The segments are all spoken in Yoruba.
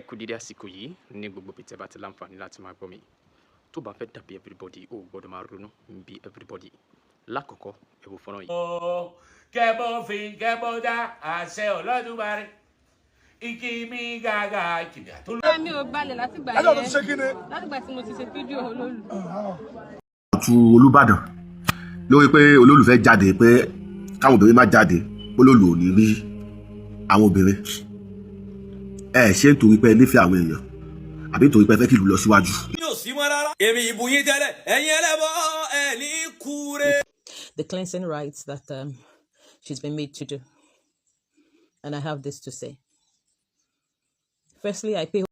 Kú dédé àsìkò yìí ní gbogbo ibi tẹ́ bá ti láǹfààní láti máa gbọ́ mi. Tó bá fẹ́ dàbí everybody, o ò gbọ́dọ̀ máa ronú bí everybody. Lákọ̀ọ́kọ́, ẹ wo fọ́nrán yìí. Kẹ́bọ́ fi kẹ́bọ́ dá àṣẹ Olódùmarè ìkí mi gàgà kìnìún àtúlù. Mi ò balẹ̀ látìgbà Ẹjọ́ tó yẹn ti ṣe kí ni? Látìgbà tí mo ti ṣe fídíò olólù. Tu Olúbàdàn lórí pé olólùfẹ́ jáde, pé káwọn obìnrin má jáde, olólù ò ní rí àwọn obìnrin. Ẹ ṣé nítorí pé ẹ nífẹ̀ẹ́ àwọn èèyàn àbí nítorí pé ẹ fẹ́ kí ìlú lọ síwájú? Yóò sí mọ́ rárá. Èmi ìbò yín tẹ́lẹ̀, ẹ̀yin ẹlẹ́bọ ẹ̀ ní kúre. The cleansing rites that she's been made to do. And I have this to say. Firstly, I pay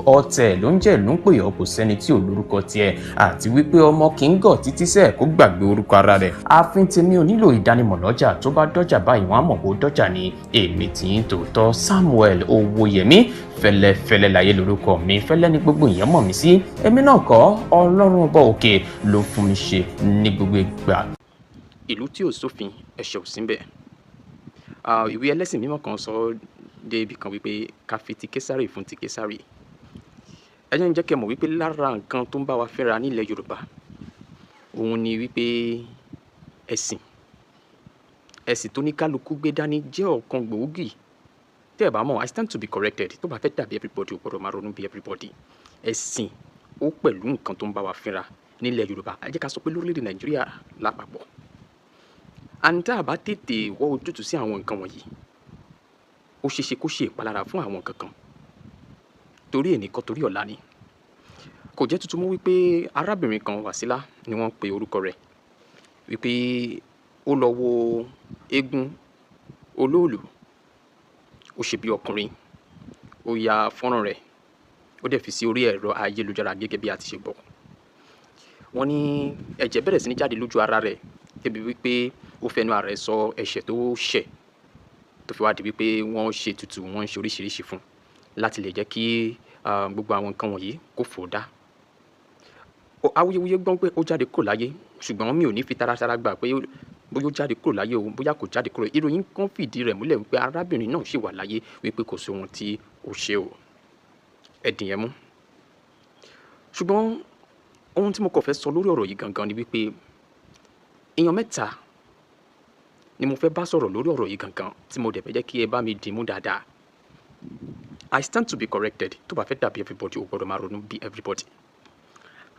Ọ̀tẹ̀ ló ń jẹ́ ló ń pè ọ́, kò sẹ́ni tí ò lórúkọ tiẹ̀, àti wípé ọmọ kì í gọ̀ títí sẹ́ẹ̀ kó gbàgbé orúkọ ara rẹ̀. Ààfin tèmi ò nílò ìdánimọ̀ lọ́jà, tó bá dọ́jà báyìí, wọ́n á mọ̀ bó dọ́jà ni. Èmi tí ń tòótọ́, Samuel Owóyẹmí Fẹ́lẹ́fẹ́lẹ́ láyé lórúkọ mi. Fẹ́lẹ́ ni gbogbo èèyàn mọ̀ mí sí. Èmi náà kọ́, Ọlọ́run Ọba òkè ló fún mi ṣe ní gbogbo ìgbà. Ìlú tí ò sófin, ẹ̀ṣẹ̀ ò sí ńbẹ̀. Ìwé ẹlẹ́sìn mímọ́ kan sọ dé ibì kan wípé ká fi ti Késárì fún ti Késárì. Ẹ jẹ́ ń jẹ́ kẹ́ mọ̀ wípé lára nǹkan tó ń bá wa fínra nílẹ̀ Yorùbá òun ni wípé ẹ̀sìn, ẹ̀sìn tó ní kálukú gbé dání jẹ́ ọ̀kan gbòógì. Tẹ́ ẹ̀ bá mọ̀, I stand to be corrected. Tó bá fẹ́ dàbí everybody, ò gbọ́dọ̀ máa ronú bí everybody. Ẹ̀sìn ó pẹ̀lú nǹkan tó ń bá wa fínra nílẹ̀ Yorùbá. Ẹ jẹ́ ká sọ pé lórílẹ̀‐èdè Nàìjíríà lápapọ̀, and tá a bá tètè wọ́ ojútùú sí àwọn nǹkan wọ̀nyí, ó ṣeéṣe kó ṣe ìpalára fún àwọn nǹkan kan, torí èní kọ́, torí ọ̀la ni. Kò jẹ́ tuntun mú wípé arábìnrin kan, Wàsílà ni wọ́n pe orúkọ rẹ̀, wípé ó lọ wo eégún olóòlù, ó ṣe bí ọkùnrin, ó ya fọ́nrán rẹ̀, ó dẹ̀ fi sí orí ẹ̀rọ ayélujára. Gẹ́gẹ́ bí a ti ṣe gbọ́, wọ́n ní ẹ̀jẹ̀ bẹ̀rẹ̀ sí ní jáde lójú ara rẹ̀, débi wípé ó fẹnu ara rẹ̀ sọ ẹ̀ṣẹ̀ tó ṣẹ̀, tó fi wá di wípé wọ́n ṣe tutù, wọ́n ń ṣe oríṣiríṣi fún un láti lè jẹ́ kí gbogbo àwọn nǹkan wọ̀nyí kó fò dá. Awuyewuye gbọ́n pé ó jáde kúrò láyé, ṣùgbọ́n mi ò ní fi taratara gbà pé bóyá ó jáde kúrò láyé o, bóyá kò jáde kúrò. Ìròyìn kan fìdí rẹ̀ múlẹ̀ wípé arábìnrin náà ṣì wà láyé, wípé kò sí ohun tí ó ṣe o. Ẹ̀dìn yẹn mú. Ṣùgbọ́n ohun tí mo kàn fẹ́ sọ lórí ọ̀rọ̀ yìí gangan ni wípé èèyàn mẹ́ta ni mo fẹ́ bá sọ̀rọ̀ lórí ọ̀rọ̀ yìí gangan, tí mo dẹ̀ fẹ́ jẹ́ kí ẹ bá mi dì mú dáadáa. I stand to be corrected. Tó bá fẹ́ dàbí everybody, o gbọ́dọ̀ máa ronú bí everybody.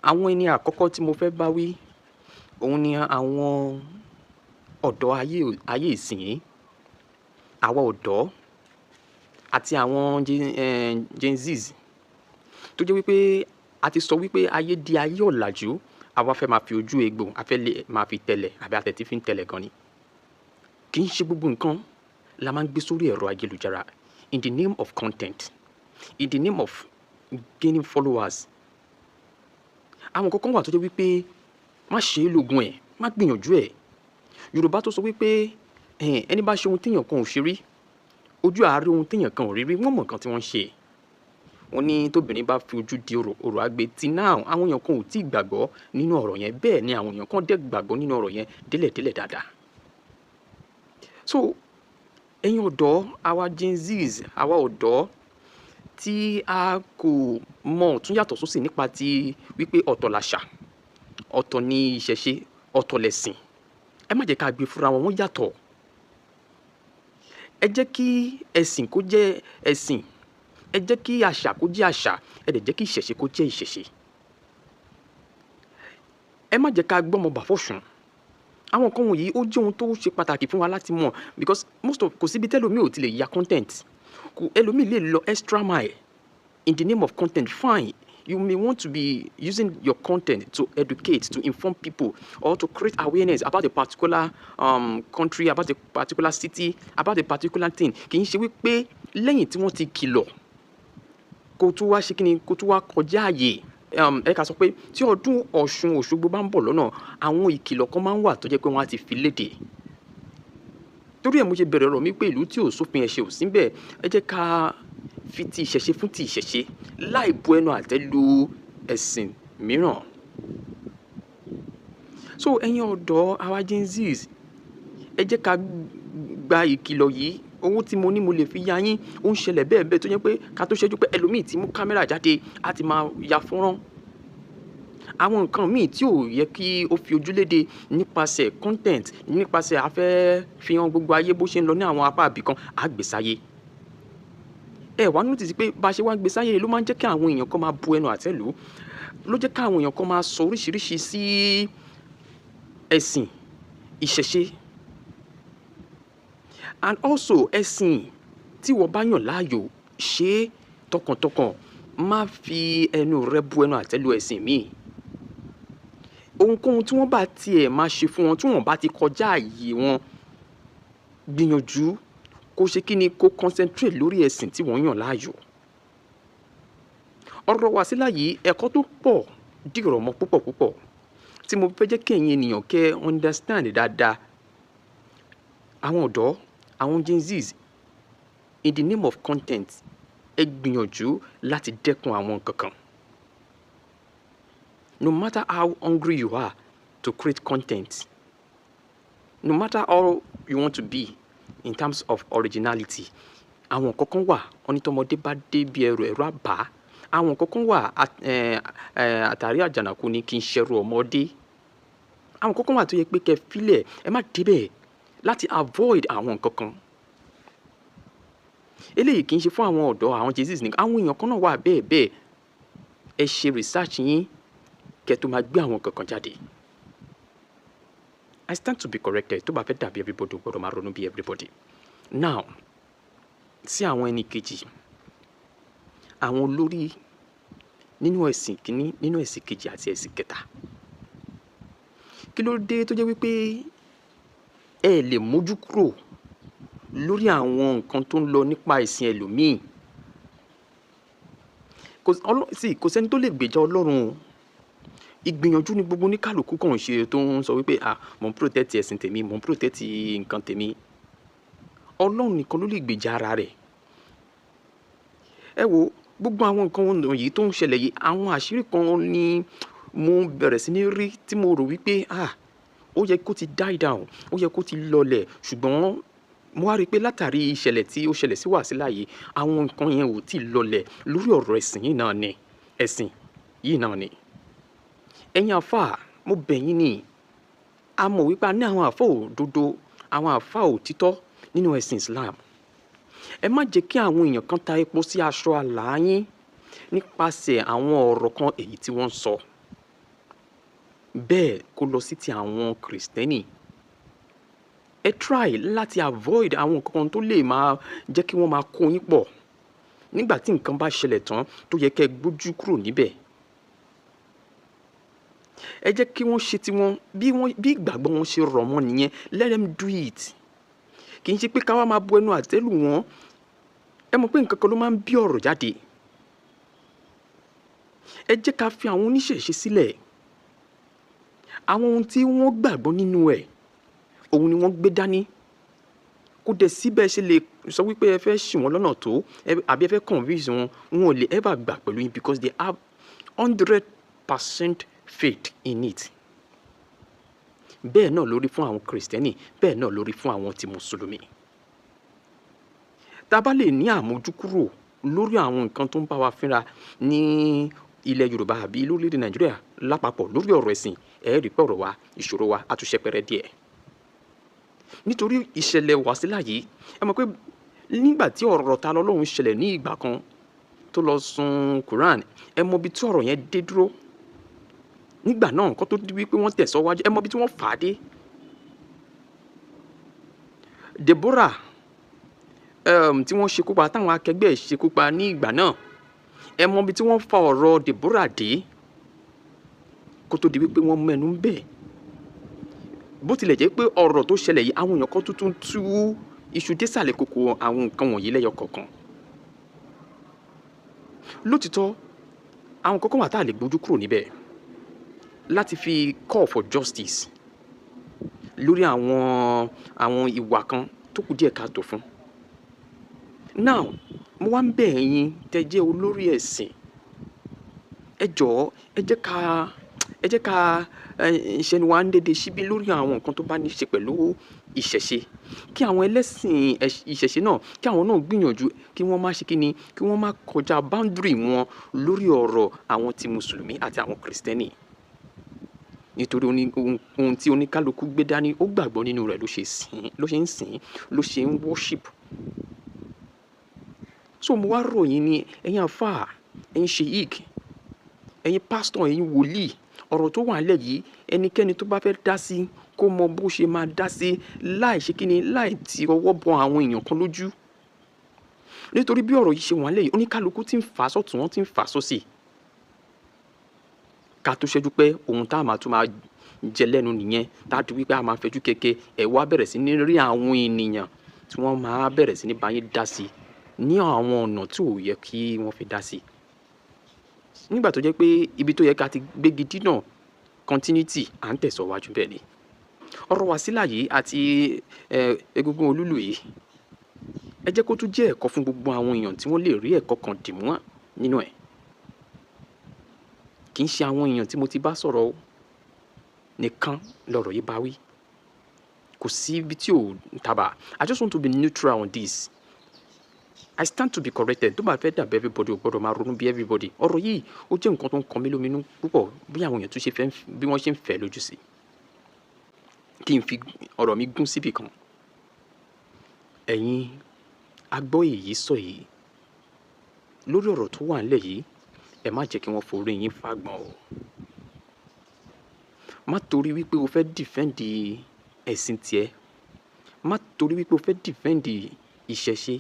Àwọn ẹni àkọ́kọ́ tí mo fẹ́ bá wí òun ni àwọn ọ̀dọ́ ayé ìsìn, àwa ọ̀dọ́ àti àwọn Gen Zs, tó jẹ́ wípé a ti sọ wípé ayé di ayé ọ̀làjú, àwa fẹ́ máa fi ojú egbò, a fẹ́ lè máa fi tẹ̀lẹ̀, àbí àtẹ̀tí fi ń tẹ̀lẹ̀ gan ni. Kì í ṣe gbogbo nǹkan la máa ń gbé sórí ẹ̀rọ ayélujára in the name of content, in the name of gaining followers. Àwọn nǹkan kan wà tó jẹ́ wípé má ṣe é lógun ẹ̀, má gbìyànjú ẹ̀. Yorùbá tó sọ wípé ẹni bá ṣe ohun téèyàn kan ò ṣe rí, ojú àárẹ̀ ohun téèyàn kan ò rí rí, wọ́n mọ̀ nǹkan tí wọ́n ń ṣe. Wọ́n ní tóbìnrin bá fi ojú di orò, orò á gbé tí náà. Àwọn èèyàn kan ò tí ì gbàgbọ́ nínú ọ̀rọ̀ yẹn, bẹ́ẹ̀ ni àwọn èèyàn kan dẹ̀ gbàgbọ́ nínú ọ̀rọ̀ yẹn délẹ̀délẹ̀ dáadáa. So ẹ̀yin ọ̀dọ́, àwa Gen Zs, àwa ọ̀dọ́ tí a kò mọ̀ ọ̀tún yàtọ̀ sósì nípa ti wípé ọ̀tọ̀ làṣà, ọ̀tọ̀ ni ìṣẹ̀ṣe, ọ̀tọ̀ lẹ̀sìn, ẹ má jẹ́ ká gbé fúnra wọn, wọ́n yàtọ̀. Ẹ jẹ́ kí ẹ̀sìn kó jẹ́ ẹ̀sìn, ẹ jẹ́ kí àṣà kó jẹ́ àṣà, ẹ dẹ̀ jẹ́ kí ìṣẹ̀ṣe kó jẹ́ ìṣẹ̀ṣe. Ẹ má jẹ́ ká gbọ́mọ bà fọ́ṣùn. Àwọn nǹkan wọ̀nyí, ó jẹ́ ohun tó ṣe pàtàkì fún wa láti mọ̀, because most of, kò síbi tẹ́lòmíì ò ti lè ya content, kò ẹlòmíì lè lọ extra mile in the name of content. Fine, you may want to be using your content to educate, to inform people or to create awareness about a particular country, about a particular city, about a particular thing. Kì í ṣe wípé lẹ́yìn tí wọ́n ti kìlọ̀, kó tún wá ṣe kí ni, kó tún wá kọjá àyè. Ẹ ká sọ pé tí ọdún Ọ̀ṣun Òṣogbo bá ń bọ̀ lọ́nà, àwọn ìkìlọ̀ kan máa ń wà tó jẹ́ pé wọ́n á ti fi léde. Torí ẹ̀ mo ṣe bẹ̀rẹ̀ ọ̀rọ̀ mi pé ìlú tí ò sófin, ẹ̀ṣẹ̀ ò síbẹ̀. Ẹ jẹ́ ká fi ti ìṣẹ̀ṣe fún ti ìṣẹ̀ṣe láì bu ẹnu àtẹ́ lu ẹ̀sìn mìíràn. So ẹ̀yin ọ̀dọ́, àwa Gen Zs, Ẹ jẹ́ ká gba ìkìlọ̀ yìí. Owó tí mo ní mo lè fi ya yín. Ó ń ṣẹlẹ̀ bẹ́ẹ̀ bẹ́ẹ̀ tó jẹ́ pé ká tó ṣẹ́jú pé ẹlòmíì tí mú kámẹ́rà jáde á ti máa ya fọ́nrán àwọn nǹkan míì tí ò yẹ kí ó fi ojúléde nípasẹ̀ content, nípasẹ̀ afẹ́ fi hàn gbogbo ayé bó ṣe ń lọ ní àwọn apá àbìkan àgbèsáyé. Ẹ wá notice pé bá a ṣe wá ń gbé sáyé ló máa ń jẹ́ kí àwọn èèyàn kan máa bu ẹnu àtẹ́ lù ú, ló jẹ́ kí àwọn èèyàn kan máa sọ oríṣiríṣi sí ẹ̀sìn ìṣẹ̀ṣe and also ẹ̀sìn tí wọ́n bá yàn láàyò. Ṣe é tọkàntọkàn, má fi ẹnu rẹ bu ẹnu àtẹ́ lù ẹ̀sìn míì. Ohunkóhun tí wọ́n bá tiẹ̀ máa ṣe fún wọn, tí wọ́n bá ti kọjá àyè wọn, gbìyànjú kó ṣe kí ni, kó concentrate lórí ẹ̀sìn tí wọ́n yàn láàyò. Ọ̀rọ̀ Wàsílà yìí, ẹ̀kọ́ tó pọ̀ dìrọ̀ mọ́ púpọ̀ púpọ̀ tí mo fẹ́ jẹ́ kí ẹ̀yin ènìyàn kẹ́ understand dáadáa. Àwọn ọ̀dọ́, àwọn Gen Zs, in the name of content, ẹ gbìyànjú láti dẹ́kun àwọn nǹkan kan. No matter how hungry you are to create content, no matter how you want to be in terms of originality, àwọn nǹkan kan wà. Wọ́n ní tọmọdé bá dé bí ẹrù, ẹ̀rọ àbá. Àwọn nǹkan kan wà, àtàrí àjànàkú ni kì í ṣẹrù ọmọdé. Àwọn nǹkan kan wà tó yẹ pé kẹ́ filẹ̀, ẹ má débẹ̀ láti avoid àwọn nǹkan kan. Eléyìí kì í ṣe fún àwọn ọ̀dọ́, àwọn Gen Zs nìkan, àwọn èèyàn kan náà wà bẹ́ẹ̀ bẹ́ẹ̀. Ẹ ṣe research yín kẹ́ tó máa gbé àwọn nǹkan kan jáde. I stand to be corrected. Tó bá fẹ́ dàbí everybody, o gbọ́dọ̀ máa ronú bí everybody. Now, sí àwọn ẹni kejì, àwọn olórí nínú ẹ̀sìn kìíní, nínú ẹ̀sìn kejì àti ẹ̀sìn kẹta, kí ló dé tó jẹ́ wípé ẹ lè mójú kúrò lórí àwọn nǹkan tó ń lọ nípa ẹ̀sìn ẹlòmíì? Kò sí, kò sẹ́ni tó lè gbèjà Ọlọ́run o. Ìgbìyànjú ni gbogbo oníkàlùkù kàn ń ṣe tó ń sọ wípé, "Ah, mò ń protect ẹ̀sìn tèmi, mò ń protect nǹkan tèmi." Ọlọ́run nìkan ló lè gbèjà ara rẹ̀. Ẹ wo gbogbo àwọn nǹkan wọ̀nyí tó ń ṣẹlẹ̀ yìí, àwọn àṣírí kan ni mo bẹ̀rẹ̀ sí ní rí tí mo rò wípé, ah, ó yẹ kó ti die down, ó yẹ kó ti lọlẹ̀, ṣùgbọ́n mo wá rí i pé látàrí ìṣẹ̀lẹ̀ tí ó ṣẹlẹ̀ sí Wàsílà yìí, àwọn nǹkan yẹn ò tí ì lọlẹ̀ lórí ọ̀rọ̀ ẹ̀sìn yìí náà ni, ẹ̀sìn yìí náà ni. Ẹ̀yin àfáà, mo bẹ̀ yín ni. A mọ̀ wípé a ní àwọn àfáà òdodo, àwọn àfáà òtítọ́ nínú ẹ̀sìn Islam. Ẹ má jẹ́ kí àwọn èèyàn kan ta epo sí aṣọ àlà yín nípasẹ̀ àwọn ọ̀rọ̀ kan èyí tí wọ́n ń sọ. Bẹ́ẹ̀ kó lọ sí ti àwọn Kristẹni. Ẹ try láti avoid àwọn nǹkan kan tó lè máa jẹ́ kí wọ́n máa kó yín pọ̀. Nígbà tí nǹkan bá ṣẹlẹ̀ tán tó yẹ kí ẹ gbójú kúrò níbẹ̀, ẹ jẹ́ kí wọ́n ṣe tiwọn bí wọ́n, bí ìgbàgbọ́ wọn ṣe rọ̀ mọ́ nìyẹn. Let them do it. Kì í ṣe pé ká wá máa bu ẹnu àtẹ́ lù wọ́n. Ẹ mọ̀ pé nǹkan kan ló máa ń bí ọ̀rọ̀ jáde. Ẹ jẹ́ ká fi àwọn oníṣẹ̀ṣe sílẹ̀. Àwọn ohun tí wọ́n gbàgbọ́ nínú ẹ̀, òun ni wọ́n gbé dání. Kò dẹ̀ síbẹ̀ ṣe lè sọ wípé ẹ fẹ́ ṣì wọ́n lọ́nà tó àbí ẹ fẹ́ convince wọn, wọn ò lè ever gbà pẹ̀lú yín because they have 100% faith in it. Bẹ́ẹ̀ náà lórí fún àwọn Kristẹni, bẹ́ẹ̀ náà lórí fún àwọn ti Mùsùlùmí. Tá a bá lè ní àmójúkúrò lórí àwọn nǹkan tó ń bá wa fínra ní ilẹ̀ Yorùbá àbí lórílẹ̀-èdè Nàìjíríà lápapọ̀ lórí ọ̀rọ̀ ẹ̀sìn, ẹ rí pé ọ̀rọ̀ wa, ìṣòro wa á tún ṣẹpẹrẹ díẹ̀. Nítorí ìṣẹ̀lẹ̀ Wàsílà yìí, ẹ mọ̀ pé nígbà tí ọ̀rọ̀ ta lọ́lọ́run ṣẹlẹ̀ ní ìgbà kan tó lọ sun Quran, ẹ mọ ibi tí ọ̀rọ̀ yẹn dé dúró. Nígbà náà, nǹkan tó di wípé wọ́n tẹ̀síwájú, ẹ mọ ibi tí wọ́n fà á dé. Deborah tí wọ́n ṣekú pa, táwọn akẹgbẹ́ ẹ̀ ṣekú pa ní ìgbà náà, ẹ mọ ibi tí wọ́n fa ọ̀rọ̀ Deborah dé kó tó di wípé wọ́n mẹ́nu ń bẹ̀. Bó tilẹ̀ jẹ́ pé ọ̀rọ̀ tó ṣẹlẹ̀ yìí, àwọn èèyàn kan tuntun tú iṣu désàlẹ̀ kòkò àwọn nǹkan wọ̀nyí lẹ́yọ kọ̀ọ̀kan. Lótìtọ́, àwọn kọ̀ọ̀kan wà tá a lè gbójú kúrò níbẹ̀ láti fi call for justice lórí àwọn ìwà kan tó kù díẹ̀ káàtó fún. Now, mo wá ń bẹ̀ ẹ̀yin tẹ́ jẹ́ olórí ẹ̀sìn, ẹ jọ̀ọ́, ẹ jẹ́ ká Ẹ jẹ́ ká ṣẹnu wa ń dédé síbí lórí àwọn nǹkan tó bá ní ṣe pẹ̀lú ìṣẹ̀ṣe, kí àwọn ẹlẹ́sìn ìṣẹ̀ṣe náà, kí àwọn náà gbìyànjú kí wọ́n má ṣe kí ni, kí wọ́n má kọjá boundary wọn lórí ọ̀rọ̀ àwọn ti mùsùlùmí àti àwọn kìrìsìtẹ́nì, nítorí ohun tí oníkálukú gbé dání, ó gbàgbọ́ nínú rẹ̀ ló ṣe sìn, ló ṣe ń sìn, ló ṣe ń worship. So mo wá rọ̀ yín ní, ẹ̀yin àfáà, ẹ̀yin sheik, ẹ̀yin pásítọ̀, ẹ̀yin wòlíì, ọ̀rọ̀ tó wà nílẹ̀ yìí, ẹnikẹ́ni tó bá fẹ́ dá sí, kó mọ bó ṣe máa dá sí láì ṣe kíni, láì ti ọwọ́ bọ àwọn èèyàn kan lójú, nítorí bí ọ̀rọ̀ yìí ṣe wà nílẹ̀ yìí, oníkálukú ti ń fà á sọ́tún, wọ́n ti ń fà á sósì. Ká tó ṣẹ́jú pé ohun tá a máa tún máa jẹ lẹ́nu nìyẹn, tá a di wípé a máa fẹjú keke. Ẹ̀ wá bẹ̀rẹ̀ sí ní rí àwọn ènìyàn tí wọ́n máa bẹ̀rẹ̀ sí ní bá yín dá sí ní àwọn ọ̀nà tí ò yẹ kí wọ́n fi dá sí, nígbà tó jẹ́ pé ibi tó yẹ ká ti gbégi dínà continuity, à ń tẹ̀síwájú. Bẹ́ẹ̀ ni ọ̀rọ̀ Wàsílà yìí àti egungun olúlu yìí, ẹ jẹ́ kó tún jẹ́ ẹ̀kọ́ fún gbogbo àwọn èèyàn tí wọ́n lè rí ẹ̀kọ́ kan dìmú nínú ẹ̀. Kì í ṣe àwọn èèyàn tí mo ti bá sọ̀rọ̀ nìkan lọ̀rọ̀ yìí bá wí, kò sí ibi tí ò tàbá. I just want to be neutral on this. I stand to be corrected. Tó bá fẹ́ dàbí everybody, ò gbọ́dọ̀ máa ronú bí everybody. Ọ̀rọ̀ yìí, ó jẹ́ nǹkan tó ń kan mí lóminú púpọ̀, bí àwọn èèyàn tún ṣe fẹ́, bí wọ́n ṣe ń fẹ́ lójú sí. Kí n fi ọ̀rọ̀ mi gún síbì kan, ẹ̀yin agbọ́ èyí sọ yìí lórí ọ̀rọ̀ tó wà nílẹ̀ yìí, ẹ má jẹ́ kí wọ́n forí yín fàgbọ́n o. Má torí wípé o fẹ́ defend ẹ̀sìn tiẹ̀, má torí wípé o fẹ́ defend ìṣẹ̀ṣe,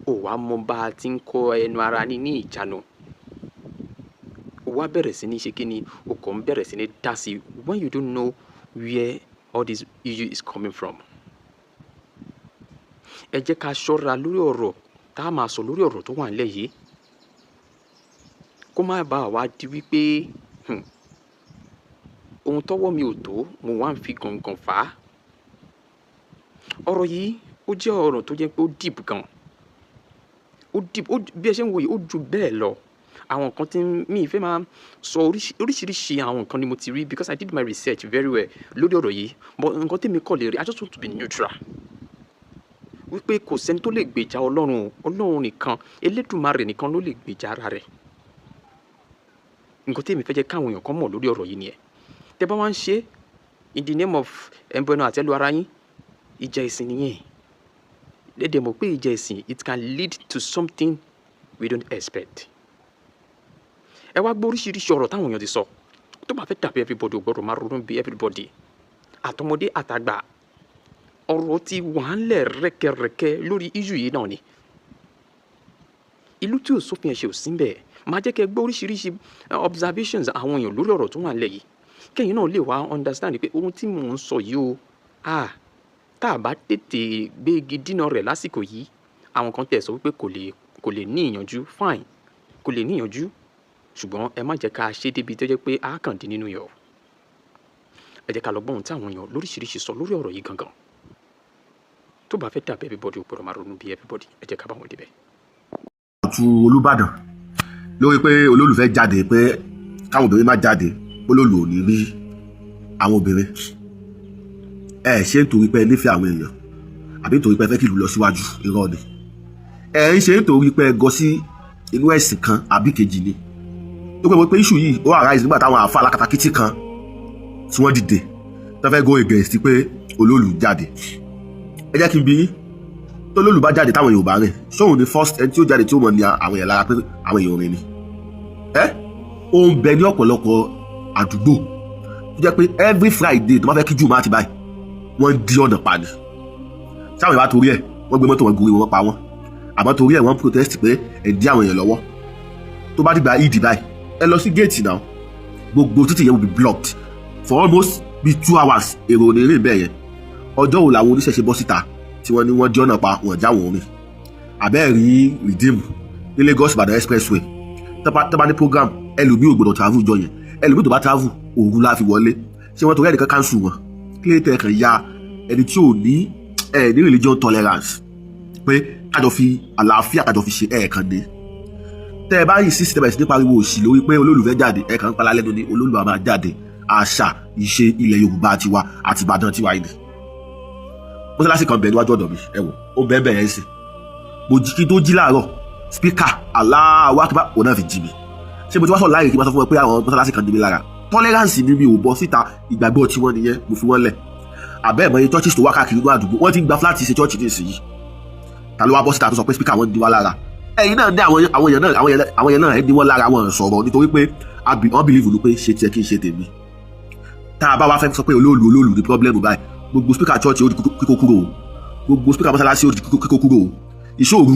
o wá mọ bá a ti ń kọ́ ẹnu ara ní ìjánu, o wá bẹ̀rẹ̀ sí ní ṣe kí ni, o kàn ń bẹ̀rẹ̀ sí ní dá sí when you don't know where all this issue is coming from. Ẹ jẹ́ ká ṣọ́ra lórí ọ̀rọ̀ tá a máa sọ lórí ọ̀rọ̀ tó wà nílẹ̀ yìí, kó má bàa wá di wípé ohun tọ́wọ́ mi ò tó, mo wá ń fi gàngàn fà á. Ọ̀rọ̀ yìí, ó jẹ́ ọ̀rọ̀ tó jẹ́ pé ó deep gan, ó deep. Ó bí ẹ ṣe ń wo yìí, ó ju bẹ́ẹ̀ lọ. Àwọn nǹkan tí mi ì fẹ́ máa sọ, oríṣiríṣi àwọn nǹkan ni mo ti rí, because I did my research very well lórí ọ̀rọ̀ yìí. But nǹkan tí mi kọ̀ lè rí, I just want to be neutral, wípé kò sẹ́ni tó lè gbèjà Ọlọ́run. Ọlọ́run nìkan, Elédùmarè nìkan ló lè gbèjà ara rẹ̀. Nǹkan tí èmi fẹ́ jẹ́ káwọn èèyàn kan mọ̀ lórí ọ̀rọ̀ yìí nìyẹn. Tẹ́ bá wá ń ṣe in the name of ẹnbọnà àtẹ́lu ara yín, ìjà ẹ̀sìn nìyẹn. Lédè mọ̀ pé ìjà ẹ̀sìn, it can lead to something we don't expect. Ẹ wá gbọ́ oríṣiríṣi ọ̀rọ̀ táwọn èèyàn ti sọ. Tó bá fẹ́ dàbí everybody, ò gbọ́dọ̀ máa ronú bí everybody, àtọmọdé àtàgbà. Ọ̀rọ̀ ti wà ń lẹ̀ rẹ́kẹrẹ́kẹ́ lórí issue yìí náà ni. Ìlú tí ò sófin ẹ̀ṣẹ̀ ò sí ń bẹ̀. Máa jẹ́ kẹ́ gbọ́ oríṣiríṣi observations àwọn èèyàn lórí ọ̀rọ̀ tó wà nílẹ̀ yìí, kẹ́yìn náà lè wá understand pé ohun tí mò ń sọ yìí o, ah, tá a bá tètè gbé igi dínà rẹ̀ lásìkò yìí, àwọn kan tẹ̀ sọ wípé kò lè ní ìyànjú. Fine, kò lè ní ìyànjú, ṣùgbọ́n ẹ má jẹ́ ká ṣe débi tó jẹ́ pé a kàn dín nínú yọ̀. Ẹ jẹ́ ká lọ gbọ́ ohun tí àwọn èèyàn lóríṣiríṣi sọ lórí ọ̀rọ̀ yìí gangan. Tó bá fẹ́ dàbí everybody, ò gbọ́dọ̀ máa ronú bí everybody. Ẹ jẹ́ ká bá wọn débẹ̀. Tu Olúbàdàn lórí pé olólùfẹ́ jáde pé káwọn obìnrin má jáde, olólù ò ní rí àwọn obìnrin. Ẹ ṣe nítorí pé ẹ nífẹ̀ẹ́ àwọn èèyàn àbí nítorí pé ẹ fẹ́ kí ìlú lọ síwájú? Irọ́ ni. Ẹ ń ṣe nítorí pé ẹ gọ sí inú ẹ̀sìn kan àbí kejì ni. Ó pé mo pé issue yìí, ó arise nígbà táwọn àfa alákatakítí kan tí wọ́n dìde tó fẹ́ go against pé olólù jáde. Ẹ jẹ́ kí n bi yín, tó olólù bá jáde táwọn èèyàn ò bá rìn, sóhun ni first ẹni tí ó jáde tí ó mọ̀ ní àwọn èèyàn lára pé àwọn èèyàn rìn ni? Ẹ ó ń bẹ ní ọ̀pọ̀lọpọ̀ àdúgbò tó jẹ́ pé every Friday tó bá fẹ́ kí jù máa ti báyìí, wọ́n ń dí ọ̀nà pa ni. Sáwọn èèyàn bá torí ẹ̀ wọ́n gbé mọ́tò wọn gorí wọn pa wọ́n, àmọ́ torí ẹ̀ wọ́n protest pé ẹ̀ dí àwọn èèyàn lọ́wọ́. Tó bá dìgbà ìdì báyìí, ẹ lọ sí géètì náà, gbogbo títì yẹn will be blocked for almost be 2 hours. Èrò ò ní rìn bẹ́ẹ̀ yẹn. Ọjọ́ wo làwọn oníṣẹ̀ṣe bọ́ síta tí wọ́n ní wọ́n dí ọ̀nà pa, wọ́n já wọn rìn? Àbẹ́ẹ̀ rí Redeem ní Lagos Ìbàdàn Expressway, tó bá ní program, ẹlòmíì ò gbọdọ̀ travel jọ yẹn. Ẹlòmíì tó bá travel, òru la fi wọlé. Ṣé wọ́n torí ẹnìkan cancel wọn? Kí lè tẹ̀ kàn ya ẹni tí ò ní ẹ ní religion tolerance pé kájọ fi àlàáfíà, kájọ fi ṣe ẹ̀ẹ̀kan dé? Tẹ́ ẹ bá yìí sí tẹ́ bẹ̀rẹ̀ sí ní pariwo òṣì lórí pé olólùfẹ́ jáde, ẹ kàn ń palá lẹ́nu ni. Olólùfẹ́ máa jáde. Àṣà ìṣe ilẹ̀ Yorùbá tiwa àti Ìbàdàn tiwa yìí ni. Mọ́sálásí kan bẹ̀ níwájú ọ̀dọ̀ mi, ẹ wò ó, bẹ́ẹ̀ bẹ́ẹ̀ ẹ̀ sí mo jí kí tó jí láàárọ̀, speaker Allahu Akbar òun náà fi jí mi. Ṣé mo ti wá sọ láàyè kí n máa sọ fún ẹ pé àwọn mọ́sálásí kan ní mi lára? Tolerance mi, mi ò bọ́ síta. Ìgbàgbọ́ tiwọn nìyẹn, mo fi wọ́n lẹ̀. Àbẹ́ ìmọ̀ iye churches tó wá káàkiri inú àdúgbò, wọ́n ti ń gba flat ṣe church ní ìsinyìí. Ta ló wá bọ́ síta tó sọ pé speaker wọn di wá lára? Ẹ̀yin náà ní àwọn èèyàn náà, àwọn èèyàn náà ẹ̀ ní wọ́n lára, wọn sọ̀rọ̀ nítorí pé wọ́n believe ló pé ṣe tiẹ̀ kí n ṣe tèmi. Tá a bá wá fẹ́ sọ pé olóòlù olóòlù ní problem báyìí, gbogbo speaker church ó di kíkó kúrò o, gbogbo speaker mọ́sálásí ó di kíkó kúrò o. Ìṣòru